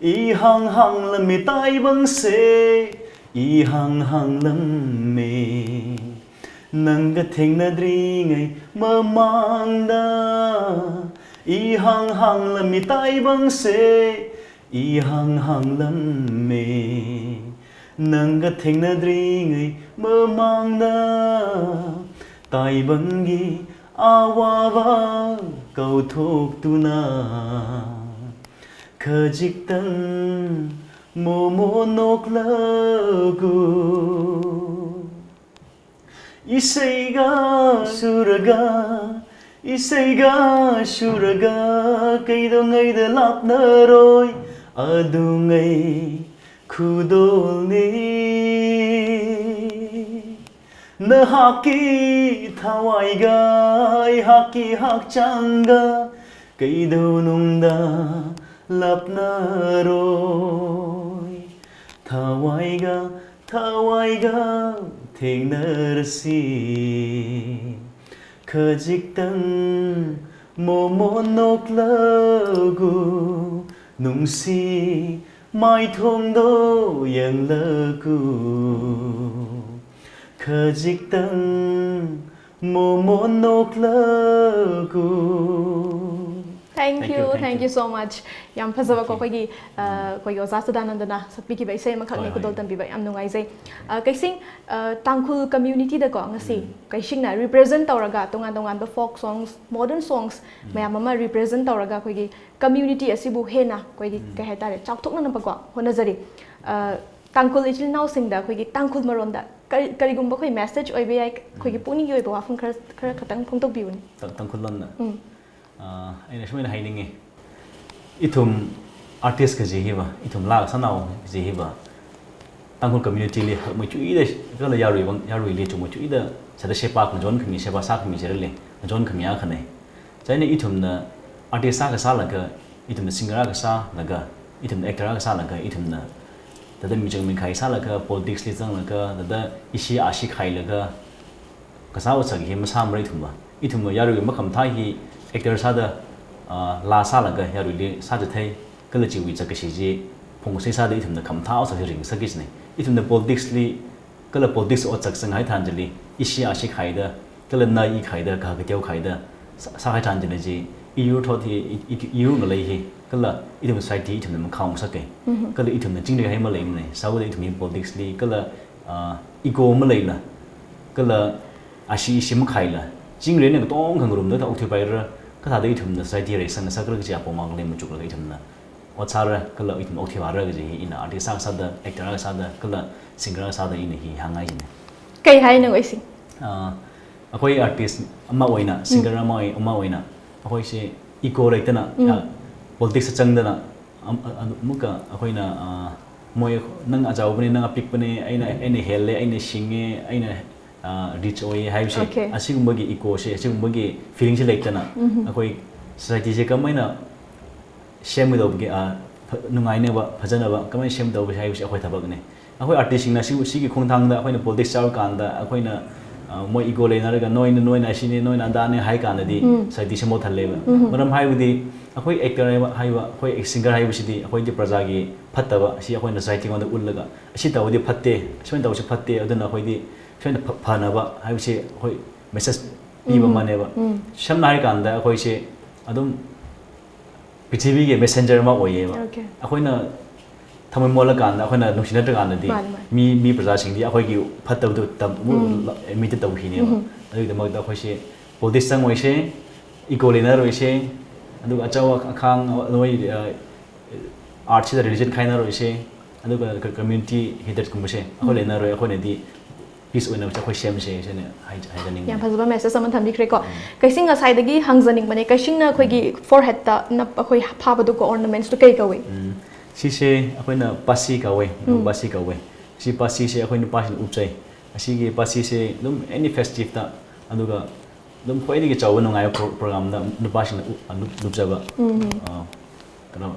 ꯏꯍꯥꯡ ꯍꯥꯡꯂꯝꯃꯤ ꯇꯥꯏꯕꯪꯁꯦ, ꯏꯍꯥꯡ ꯍꯥꯡꯂꯝꯃꯤ꯫ ꯅꯪꯒ ꯊꯦꯡꯅꯗ꯭ꯔꯤꯉꯩ ꯃꯃꯥꯡꯗ ꯏꯍꯥꯡ ꯍꯥꯡꯂꯝꯃꯤ ꯇꯥꯏꯕꯪꯁꯦ, ꯏꯍꯥꯡ ꯍꯥꯡꯂꯝꯃꯤ꯫ ꯅꯪꯒ ꯊꯦꯡꯅꯗ꯭ꯔꯤꯉꯩ ꯃꯃꯥꯡꯗ ꯇꯥꯏꯕꯪꯒꯤ ꯑꯋꯥꯕ ꯀꯥꯎꯊꯣꯛꯇꯨꯅ ꯈꯖꯤꯛꯇꯪ ꯃꯣꯃꯣꯟ ꯅꯣꯛꯂꯒꯨ꯫ ꯏꯁꯩꯒ ꯁꯨꯔꯒ, ꯏꯁꯩꯒ ꯁꯨꯔꯒ ꯀꯩꯗꯧꯉꯩꯗ ꯂꯥꯞꯅꯔꯣꯏ, ꯑꯗꯨꯉꯩ ꯈꯨꯗꯣꯜꯅꯤ꯫ ꯅꯍꯥꯛꯀꯤ ꯊꯋꯥꯏꯒ ꯑꯩꯍꯥꯛꯀꯤ ꯍꯛꯆꯥꯡꯒ ꯀꯩꯗꯧꯅꯨꯡꯗ ꯂꯥꯞꯅꯔꯣꯏ꯫ ꯊꯋꯥꯏꯒ, ꯊꯋꯥꯏꯒ ꯊꯦꯡꯅꯔꯁꯤ꯫ ꯈꯖꯤꯛꯇꯪ ꯃꯣꯃꯣꯟ ꯅꯣꯛꯂꯒꯨ, ꯅꯨꯡꯁꯤ ꯃꯥꯏꯊꯣꯡꯗꯣ ꯌꯦꯡꯂꯒꯨ꯫ ꯈꯖꯤꯛꯇꯪ ꯃꯣꯃꯣꯟ ꯅꯣꯛꯂꯒꯨ꯫ Thank Thank you, you, thank thank you. You so much. ꯌꯥꯝ ꯐꯖꯕꯀꯣ Thank you. ꯑꯩꯈꯣꯏꯒꯤ ꯑ, ꯑꯩꯈꯣꯏꯒꯤ ꯑꯣꯖꯥ ꯁꯗꯥꯅꯟꯗꯅ ꯁꯛꯄꯤꯈꯤꯕ ꯏꯁꯩ ꯑꯃꯈꯛꯅꯤ ꯍꯣꯏ, ꯍꯣꯏ. ꯈꯨꯗꯣꯜ ꯇꯝꯕꯤꯕ ꯌꯥꯝ ꯅꯨꯡꯉꯥꯏꯖꯩ꯫ ꯑ, ꯀꯩꯁꯤꯡ, ꯑ, ꯇꯥꯡꯈꯨꯜ ꯀꯝꯃ꯭ꯌꯨꯅꯤꯇꯤꯗꯀꯣ ꯉꯁꯤ ꯎꯝ. ꯀꯩꯁꯤꯡꯅ ꯔꯤꯄ꯭ꯔꯦꯖꯦꯟ ꯇꯧꯔꯒ ꯇꯣꯉꯥꯟ ꯇꯣꯉꯥꯟꯕ ꯐꯣꯛ ꯁꯣꯡꯁ, ꯃꯣꯗꯔꯟ ꯁꯣꯡꯁ ꯎꯝ. ꯃꯌꯥꯝ ꯑꯃ ꯔꯤꯄ꯭ꯔꯦꯖꯦꯟ ꯇꯧꯔꯒ ꯑꯩꯈꯣꯏꯒꯤ ꯀꯝꯃ꯭ꯌꯨꯅꯤꯇꯤ ꯑꯁꯤꯕꯨ ꯍꯦꯟꯅ ꯑꯩꯈꯣꯏꯒꯤ ꯎꯝ. ꯀꯩ ꯍꯥꯏꯇꯥꯔꯦ, ꯆꯥꯎꯊꯣꯛꯅꯅꯕꯀꯣ ꯍꯣꯠꯅꯖꯔꯤ꯫ ꯑ, ꯇꯥꯡꯈꯨꯜ ꯏꯆꯤꯜ ꯏꯅꯥꯎꯁꯤꯡꯗ ꯑꯩꯈꯣꯏꯒꯤ ꯇꯥꯡꯈꯨꯜ ꯃꯔꯣꯟꯗ ꯀꯔꯤ, ꯀꯔꯤꯒꯨꯝꯕ ꯑꯩꯈꯣꯏ ꯃꯦꯁꯦꯖ ꯑꯣꯏꯕ ꯌꯥꯏ, ꯑꯩꯈꯣꯏꯒꯤ ꯎꯝ. ꯄꯨꯛꯅꯤꯡꯒꯤ ꯑꯣꯏꯕ ꯋꯥꯐꯝ ꯈꯔ ꯈꯔ ꯈꯛꯇꯪ ꯐꯣꯡꯗꯣꯛꯄꯤꯌꯨꯅꯦ꯫ ꯇꯥ- ꯇꯥꯡꯈꯨꯜ ꯂꯣꯟꯅ꯫ ꯎꯝ. ꯑ, ꯑꯩꯅ ꯁꯨꯃꯥꯏꯅ ꯍꯥꯏꯅꯤꯡꯉꯤ, ꯏꯊꯨꯝ ꯑꯥꯔꯇꯤꯁ ꯀꯖꯤ ꯍꯤꯕ, ꯏꯊꯨꯝ ꯂꯥꯛ ꯁꯅꯥꯎ ꯀꯖꯤ ꯍꯤꯕ, ꯇꯥꯡꯈꯨꯜ ꯀꯝꯃ꯭ꯌꯨꯅꯤꯇꯤꯂꯤ ꯃꯆꯨꯏꯗ ꯀꯂ ꯌꯥꯔꯨꯏꯕ, ꯌꯥꯔꯨꯏ ꯂꯦꯆꯨ ꯃꯆꯨꯏꯗ ꯁꯗ ꯁꯦꯄꯥꯛ ꯃꯖꯣꯟ ꯈꯃꯤ, ꯁꯦꯄꯥ ꯁꯥ ꯈꯃꯤ ꯖꯔꯂꯦ, ꯃꯖꯣꯟ ꯈꯃꯤ ꯌꯥꯈꯅꯦ꯫ ꯆꯥꯏꯅ ꯏꯊꯨꯝꯅ ꯑꯥꯔꯇꯤꯁ ꯁꯥꯒ ꯁꯥꯂꯒ, ꯏꯊꯨꯝꯅ ꯁꯤꯡꯒꯔꯒ ꯁꯥꯂꯒ, ꯏꯊꯨꯝꯅ ꯑꯦꯛꯇꯔꯒ ꯁꯥꯂꯒ, ꯏꯊꯨꯝꯅ ꯇꯗ ꯃꯤꯆꯪ ꯃꯤꯈꯥꯏ ꯁꯥꯂꯒ, ꯄꯣꯂꯤꯇꯤꯛꯁꯂꯤ ꯆꯪꯂꯒ, ꯇꯗ ꯏꯁꯤ ꯑꯥꯁꯤ ꯈꯥꯏꯂꯒ, ꯀꯁꯥ ꯋꯥꯆꯒꯤ ꯃꯁꯥ ꯃꯔꯩ ꯊꯨꯝꯕ꯫ ꯏꯊꯨꯝꯕ ꯌꯥꯔꯨꯏ ꯃꯈꯝ ꯊꯥꯒꯤ ꯑꯦꯛꯇꯔ ꯁꯥꯗ, ꯑ, ꯂꯥ ꯁꯥꯂꯒ ꯌꯥꯔꯨꯏꯗꯤ ꯁꯥꯖꯊꯩ꯫ ꯀꯂ ꯆꯤꯋꯤ ꯆꯠꯀꯁꯤꯁꯤ ꯐꯣꯡꯁꯩ ꯁꯥꯗ ꯏꯊꯨꯝꯗ ꯈꯝ ꯊꯥ ꯋꯥꯆꯒ ꯔꯤꯡ ꯁꯛꯀꯤꯁꯤꯅꯦ꯫ ꯏꯊꯨꯝꯗ ꯄꯣꯂꯤꯇꯤꯛꯁꯂꯤ, ꯀꯂ ꯄꯣꯂꯤꯇꯤꯛꯁ ꯑꯣ ꯆꯥꯛꯁꯪ ꯍꯥꯏ ꯊꯥꯟꯖꯂꯤ, ꯏꯁꯤ ꯑꯥꯁꯤ ꯈꯥꯏꯗ, ꯀꯂ ꯅꯥ ꯏ ꯈꯥꯏꯗ, ꯀꯍ ꯀꯇꯦꯎ ꯈꯥꯏꯗ, ꯁꯥ-, ꯁꯥ ꯍꯥꯏ ꯊꯥꯟꯖꯂꯤ ꯖꯤ, ꯏꯌꯨꯔ ꯊꯣꯠ ꯍꯤ, ꯏ-, ꯏ-, ꯏꯌꯨꯔ ꯉ ꯂꯩ ꯍꯤ, ꯀꯂ ꯏꯊꯨꯝ ꯁꯣꯁꯥꯏꯇꯤ ꯏꯊꯨꯝꯗ ꯃꯈꯥꯎ ꯁꯛꯀꯦ꯫ ꯀꯂ ꯏꯊꯨꯝꯅ ꯆꯤꯡꯗ ꯍꯩ ꯑꯃ ꯂꯩꯕꯅꯦ꯫ ꯁꯥꯎꯗ ꯏꯊꯨꯝ ꯄꯣꯂꯤꯇꯤꯛꯁꯂꯤ, ꯀꯂ, ꯑ, ꯏꯒꯣ ꯑꯃ ꯂꯩꯅ, ꯀꯂ ꯑꯁꯤ ꯏꯁꯤ ꯃꯈꯥꯏꯂ, ꯆꯤꯡꯔꯦꯅ ꯇꯣꯡ ꯈꯪꯔꯨꯝꯗ ꯊꯥꯎ ꯊꯨ ꯄꯥꯏꯔ, ꯀꯊꯥꯗ ꯏꯊꯨꯝꯅ ꯁꯣꯁꯥꯏꯇꯤ ꯔꯦ ꯁꯪꯅ ꯁꯛꯔꯒ ꯆꯤꯌꯥ ꯄꯣꯃꯥꯡ ꯂꯩ ꯃꯆꯨꯛꯂꯒ ꯏꯊꯨꯝꯅ ꯑꯣꯠ ꯁꯥꯔ, ꯀꯂ ꯏꯊꯨꯝ ꯑꯣꯛꯊꯤ ꯋꯥꯔꯒ ꯖꯤ ꯏꯅ ꯑꯥꯔꯇꯤꯁ ꯁꯥ ꯁꯥꯗ, ꯑꯦꯛꯇꯔ ꯁꯥꯗ, ꯀꯂ ꯁꯤꯡꯒꯔ ꯁꯥꯗ ꯏꯅ ꯍꯤ ꯍꯥꯡꯉꯥꯏꯁꯤꯅꯦ꯫ ꯀꯩ ꯍꯥꯏꯅꯣ ꯑꯩꯁꯤ? ꯑ, ꯑꯩꯈꯣꯏ ꯑꯥꯔꯇꯤꯁ ꯑꯃ ꯑꯣꯏꯅ, ꯁꯤꯡꯒꯔ ꯑꯃ ꯑꯣꯏ-, ꯑꯃ ꯑꯣꯏꯅ ꯑꯩꯈꯣꯏꯁꯦ ꯏꯒꯣ ꯂꯩꯇꯅ, ꯎꯝ. ꯑ, ꯄꯣꯂꯤꯇꯤꯛꯁꯇ ꯆꯪꯗꯅ, ꯑꯝ-, ꯑ-, ꯑꯗꯨ ꯑꯃꯨꯛꯀ ꯑꯩꯈꯣꯏꯅ, ꯑ, ꯃꯣꯏ ꯅꯪ ꯑꯆꯧꯕꯅꯦ, ꯅꯪ ꯑꯄꯤꯛꯄꯅꯦ, ꯑꯩꯅ, ꯑꯩꯅ ꯍꯦꯜꯂꯦ, ꯑꯩꯅ ꯁꯤꯡꯉꯦ, ꯑꯩꯅ, ꯑ, ꯔꯤꯆ ꯑꯣꯏꯌꯦ ꯍꯥꯏꯕꯁꯦ, Okay. ꯑꯁꯤꯒꯨꯝꯕꯒꯤ ꯏꯒꯣꯁꯦ, ꯑꯁꯤꯒꯨꯝꯕꯒꯤ ꯐꯤꯂꯤꯡꯁꯦ ꯂꯩꯇꯅ ꯎꯝ. ꯑꯩꯈꯣꯏ ꯁꯣꯁꯥꯏꯇꯤꯁꯦ ꯀꯃꯥꯏꯅ ꯁꯦꯝꯒꯗꯧꯕꯒꯦ, ꯑ, ꯐ-, ꯅꯨꯡꯉꯥꯏꯅꯕ, ꯐꯖꯅꯕ ꯀꯃꯥꯏꯅ ꯁꯦꯝꯒꯗꯧꯕꯒꯦ ꯍꯥꯏꯕꯁꯦ ꯑꯩꯈꯣꯏ ꯊꯕꯛꯅꯦ꯫ ꯑꯩꯈꯣꯏ ꯑꯥꯔꯇꯤꯁꯁꯤꯡꯅ ꯁꯤ ꯁꯤꯒꯤ ꯈꯣꯡꯊꯥꯡꯗ ꯑꯩꯈꯣꯏꯅ ꯄꯣꯂꯤꯇꯤꯛꯁ ꯌꯥꯎꯔꯀꯥꯟꯗ ꯑꯩꯈꯣꯏꯅ ꯃꯣꯏ ꯏꯒꯣ ꯂꯩꯅꯔꯒ ꯅꯣꯏꯅ ꯅꯣꯏꯅ ꯑꯁꯤꯅꯤ, ꯅꯣꯏꯅ ꯑꯗꯥꯅꯤ ꯍꯥꯏ ꯀꯥꯟꯗꯗꯤ ꯁꯥꯏꯗꯤ ꯁꯦꯝꯃꯣꯠ ꯊꯜꯂꯦꯕ꯫ ꯃꯔꯝ ꯍꯥꯏꯕꯗꯤ ꯑꯩꯈꯣꯏ ꯑꯦꯛꯇꯔ ꯍꯥꯏꯕ ꯍꯥꯏꯕ ꯑꯩꯈꯣꯏ ꯁꯤꯡꯒꯔ ꯍꯥꯏꯕꯁꯤꯗꯤ ꯑꯩꯈꯣꯏꯗꯤ ꯄ꯭ꯔꯖꯥꯒꯤ ꯐꯠꯇꯕ ꯑꯁꯤ ꯑꯩꯈꯣꯏꯅ ꯁꯣꯁꯥꯏꯇꯤꯉꯣꯟꯗ ꯎꯠꯂꯒ ꯑꯁꯤ ꯇꯧꯕꯗꯤ ꯐꯠꯇꯦ, ꯑꯁꯨꯃꯥꯏꯅ ꯇꯧꯕꯁꯤ ꯐꯠꯇꯦ, ꯑꯗꯨꯅ ꯑꯩꯈꯣꯏꯗꯤ ꯁꯨꯃꯥꯏꯅ ꯐ- ꯐꯅꯕ ꯍꯥꯏꯕꯁꯤ ꯑꯩꯈꯣꯏ ꯃꯦꯁꯦꯖ ꯄꯤꯕ ꯑꯃꯅꯦꯕ꯫ ꯁꯝꯅ ꯍꯥꯏꯔꯀꯥꯟꯗ ꯑꯩꯈꯣꯏꯁꯦ ꯑꯗꯨꯝ ꯄ꯭ꯔꯤꯊꯤꯕꯤꯒꯤ ꯃꯦꯁꯦꯟꯖꯔ ꯑꯃ ꯑꯣꯏꯌꯦꯕ꯫ Okay. ꯑꯩꯈꯣꯏꯅ ꯊꯃꯣꯏ ꯃꯣꯜꯂꯀꯥꯟꯗ, ꯑꯩꯈꯣꯏꯅ ꯅꯨꯡꯁꯤꯅꯗ꯭ꯔꯀꯥꯟꯗꯗꯤ ꯃꯥꯅꯤ, ꯃꯥꯅꯤ. ꯃꯤ ꯃꯤ ꯄ꯭ꯔꯖꯥꯁꯤꯡꯗꯤ ꯑꯩꯈꯣꯏꯒꯤ ꯐꯠꯇꯕꯗꯨ ꯇꯝ- ꯑꯃꯨꯛ ꯑꯦꯃꯤꯠꯇ ꯇꯧꯈꯤꯅꯦꯕ꯫ ꯑꯗꯨꯒꯤꯗꯃꯛꯇ ꯑꯩꯈꯣꯏꯁꯦ ꯄꯣꯂꯤꯇꯤꯛꯁ ꯆꯪꯉꯣꯏꯁꯦ, ꯏꯒꯣ ꯂꯩꯅꯔꯣꯏꯁꯦ, ꯑꯗꯨꯒ ꯑꯆꯧ ꯑꯈꯥꯡ ꯅꯣꯏ ꯑꯥꯔꯠꯁꯤꯗ ꯔꯤꯂꯤꯖꯟ ꯈꯥꯏꯅꯔꯣꯏꯁꯦ, ꯑꯗꯨꯒ ꯀꯝꯃ꯭ꯌꯨꯅꯤꯇꯤ ꯍꯦꯇꯠꯀꯨꯝꯕꯁꯦ ꯑꯩꯈꯣꯏ ꯂꯩꯅꯔꯣꯏ꯫ ꯑꯩꯈꯣꯏꯅꯗꯤ ꯄꯤꯁ ꯑꯣꯏꯅꯕꯁꯦ ꯑꯩꯈꯣꯏ ꯁꯦꯝꯁꯦ ꯁꯤꯅ ꯍꯥꯏ- ꯍꯥꯏꯖꯅꯤꯡꯉꯤ꯫ ꯌꯥꯝ ꯐꯖꯕ ꯃꯦꯁꯦꯖ ꯑꯃ ꯊꯝꯕꯤꯈ꯭ꯔꯦꯀꯣ꯫ ꯀꯩꯁꯤꯡ ꯉꯁꯥꯏꯗꯒꯤ ꯍꯪꯖꯅꯤꯡꯕꯅꯦ, ꯀꯩꯁꯤꯡꯅ ꯑꯩꯈꯣꯏꯒꯤ ꯐꯣꯔꯍꯦꯠꯇ ꯅꯞ ꯑꯩꯈꯣꯏ ꯐꯥꯕꯗꯣꯀꯣ, ꯑꯣꯔꯅꯥꯃꯦꯟꯠꯁꯇꯣ ꯀꯩ ꯀꯧꯏ? ꯎꯝ, ꯁꯤꯁꯦ ꯑꯩꯈꯣꯏꯅ ꯄꯥꯁꯤ ꯀꯧꯋꯦ, ꯅꯨꯡ ꯄꯥꯁꯤ ꯀꯧꯋꯦ꯫ ꯁꯤ ꯄꯥꯁꯤꯁꯦ ꯑꯩꯈꯣꯏ ꯅꯨꯄꯥꯁꯤꯡꯅ ꯎꯞꯆꯩ꯫ ꯑꯁꯤꯒꯤ ꯄꯥꯁꯤꯁꯦ ꯑꯗꯨꯝ ꯑꯦꯅꯤ ꯐꯦꯁꯇꯤꯚꯇ, ꯑꯗꯨꯒ ꯑꯗꯨꯝ ꯈ꯭ꯋꯥꯏꯗꯒꯤ ꯆꯥꯎꯕ ꯅꯨꯡꯉꯥꯏꯕ ꯄ꯭ꯔꯣ- ꯄ꯭ꯔꯣꯒ꯭ꯔꯥꯝꯗ ꯅꯨꯄꯥꯁꯤꯡꯅ ꯎꯞ- ꯂꯨꯞ- ꯂꯨꯞꯆꯕ, ꯑ, ꯀꯩꯅꯣ,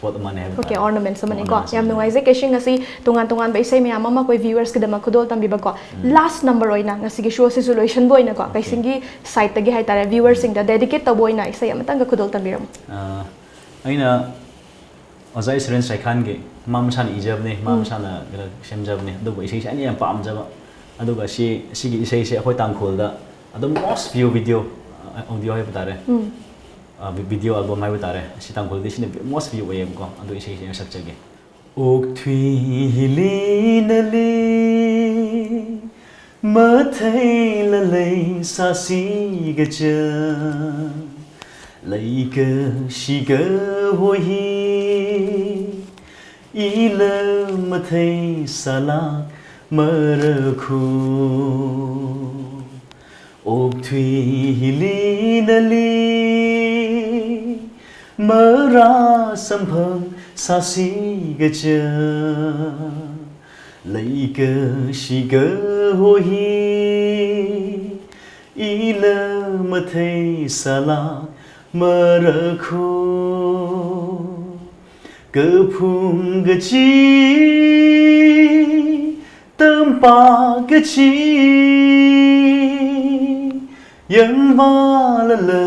ꯄꯣꯠ ꯑꯃꯅꯦ ꯍꯥꯏꯕ Okay, ꯇꯥꯔꯦ꯫ ꯑꯣꯔꯅꯥꯃꯦꯟꯠꯁ ꯑꯃꯅꯤꯀꯣ꯫ Ornaments ꯌꯥꯝ ꯑꯃꯅꯤ꯫ ꯅꯨꯡꯉꯥꯏꯖꯩ꯫ ꯀꯩꯁꯤꯡ ꯉꯁꯤ ꯇꯣꯉꯥꯟ ꯇꯣꯉꯥꯟꯕ ꯏꯁꯩ ꯃꯌꯥꯝ ꯑꯃ ꯑꯩꯈꯣꯏ ꯚ꯭ꯌꯨꯋꯔꯁꯀꯤꯗꯃꯛ ꯈꯨꯗꯣꯜ ꯇꯝꯕꯤꯕꯀꯣ꯫ ꯂꯥꯁ ꯅꯝꯕꯔ ꯑꯣꯏꯅ ꯉꯁꯤꯒꯤ ꯁꯣꯁꯤꯁꯨ ꯂꯣꯏꯁꯤꯟꯕ ꯑꯣꯏꯅꯀꯣ, ꯀꯩꯁꯤꯡꯒꯤ ꯁꯥꯏꯠꯇꯒꯤ ꯍꯥꯏꯇꯥꯔꯦ, ꯚ꯭ꯌꯨꯋꯔꯁꯤꯡꯗ ꯗꯦꯗꯤꯀꯦꯠ ꯇꯧꯕ ꯑꯣꯏꯅ ꯏꯁꯩ ꯑꯃꯇꯪꯒ ꯈꯨꯗꯣꯜ ꯇꯝꯕꯤꯔꯝꯃꯨ꯫ ꯑ, ꯑꯩꯅ ꯑꯣꯖꯥ ꯏꯁꯣꯔꯦꯟ ꯁꯥꯏꯈꯥꯟꯒꯤ, ꯃꯥ ꯃꯁꯥꯅ ꯏꯖꯕꯅꯦ, ꯃꯥ ꯃꯁꯥꯅ ꯀꯩꯅꯣ ꯁꯦꯝꯖꯕꯅꯦ, ꯑꯗꯨꯕꯨ ꯏꯁꯩꯁꯦ ꯑꯩꯅ ꯌꯥꯝ ꯄꯥꯝꯖꯕ꯫ ꯑꯗꯨꯒ ꯁꯤ ꯁꯤꯒꯤ ꯏꯁꯩꯁꯦ ꯑꯩꯈꯣꯏ ꯇꯥꯡꯈꯨꯜꯗ ꯑꯗꯨꯝ ꯃꯣꯁ ꯚ꯭ꯌꯨ ꯚꯤꯗꯤꯑꯣ, ꯑꯣꯗꯤꯑꯣ ꯍꯥꯏꯕ ꯇꯥꯔꯦ, ꯚꯤꯗꯤꯑꯣ ꯑꯦꯜꯕꯝ ꯍꯥꯏꯕ ꯇꯥꯔꯦ, ꯁꯤ ꯇꯥꯡꯈꯨꯜꯗꯤ ꯁꯤꯅ ꯃꯣꯁ ꯚ꯭ꯌꯨ ꯑꯣꯏꯌꯦꯕꯀꯣ꯫ ꯑꯗꯨ ꯏꯁꯩꯁꯦ ꯑꯩꯅ ꯁꯛꯆꯒꯦ꯫ ꯑꯣꯛꯊꯨꯏ ꯍꯤꯂꯤ ꯅꯂꯤ ꯃꯊꯩ ꯂꯂꯩ ꯁꯥꯁꯤꯒꯆ ꯂꯩꯀ ꯁꯤꯒ ꯍꯣꯍꯤ ꯏꯂ ꯃꯊꯩ ꯁꯥꯂꯥꯛ ꯃꯔꯈꯨ ꯑꯣꯛꯊꯨꯏ ꯍꯤꯂꯤ ꯅꯂꯤ ꯃꯔꯥ ꯁꯝꯐꯝ ꯁꯥꯁꯤꯒꯆ ꯂꯩꯀ ꯁꯤꯒ ꯍꯣꯍꯤ ꯏꯂ ꯃꯊꯩ ꯁꯥꯂꯥꯛ ꯃꯔꯈꯨ ꯀꯐꯨꯝ ꯀꯆꯤ, ꯇꯝꯄꯥꯛ ꯀꯆꯤ, ꯌꯪꯕꯥꯂꯂ,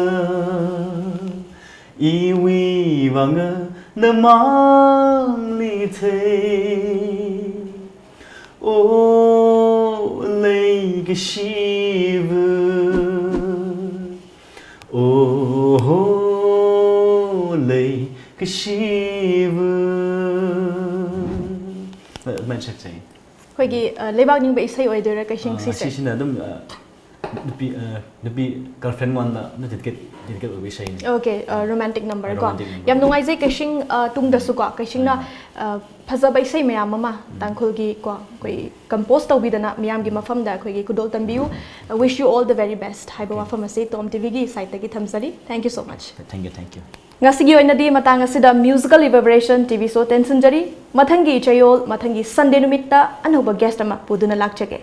ꯏꯋꯤ ꯋꯥꯉ ꯅꯃꯥꯡꯂꯤ ꯊꯩ꯫ ꯑꯣ ꯂꯩ ꯀꯁꯤꯕ, ꯑꯣ ꯍꯣ ꯂꯩ ꯀꯁꯤꯕ꯫ ꯑꯗꯨꯃꯥꯏꯅ ꯁꯛꯆꯩ꯫ ꯑꯩꯈꯣꯏꯒꯤ, ꯑ, ꯂꯩꯕꯥꯛ ꯅꯤꯡꯕ ꯏꯁꯩ ꯑꯣꯏꯗꯣꯏꯔꯥ ꯀꯩꯁꯤꯡ ꯑ, ꯁꯤꯁꯦ? ꯑꯁꯤꯁꯤꯅ ꯑꯗꯨꯝ, ꯑ, ꯅꯨꯄꯤ, ꯑ, ꯅꯨꯄꯤ girlfriend ꯉꯣꯟꯗ dedicate, dedicate ꯑꯣꯏꯕ ꯏꯁꯩꯅꯤ꯫ Okay, ꯑ, romantic number ꯀꯣ꯫ Romantic number꯫ ꯌꯥꯝ ꯅꯨꯡꯉꯥꯏꯖꯩ ꯀꯩꯁꯤꯡ, ꯑ, ꯇꯨꯡꯗꯁꯨ ꯀꯣ, ꯀꯩꯁꯤꯡꯅ, ꯎꯝ꯫ ꯑ, ꯐꯖꯕ ꯏꯁꯩ ꯃꯌꯥꯝ ꯑꯃ ꯎꯝ꯫ ꯇꯥꯡꯈꯨꯜꯒꯤ ꯀꯣ, ꯑꯩꯈꯣꯏ compose ꯇꯧꯕꯤꯗꯅ ꯃꯤꯌꯥꯝꯒꯤ ꯃꯐꯝꯗ ꯑꯩꯈꯣꯏꯒꯤ ꯈꯨꯗꯣꯜ ꯇꯝꯕꯤꯌꯨ꯫ I wish you all the very best ꯍꯥꯏꯕ ꯎꯝ꯫ ꯋꯥꯐꯝ ꯑꯁꯤ ꯇꯣꯝ ꯇꯤꯚꯤꯒꯤ side ꯇꯒꯤ ꯊꯝꯖꯔꯤ꯫ Thank you so much꯫ Thank you, thank you꯫ ꯉꯁꯤꯒꯤ ꯑꯣꯏꯅꯗꯤ ꯃꯇꯥꯡ ꯑꯁꯤꯗ Musical Reverberation ꯇꯤꯚꯤ show ꯇꯦꯟꯁꯤꯟꯖꯔꯤ꯫ ꯃꯊꯪꯒꯤ ꯆꯌꯣꯜ, ꯃꯊꯪꯒꯤ Sunday ꯅꯨꯃꯤꯠꯇ ꯑꯅꯧꯕ guest ꯑꯃ ꯄꯨꯗꯨꯅ ꯂꯥꯛꯆꯒꯦ꯫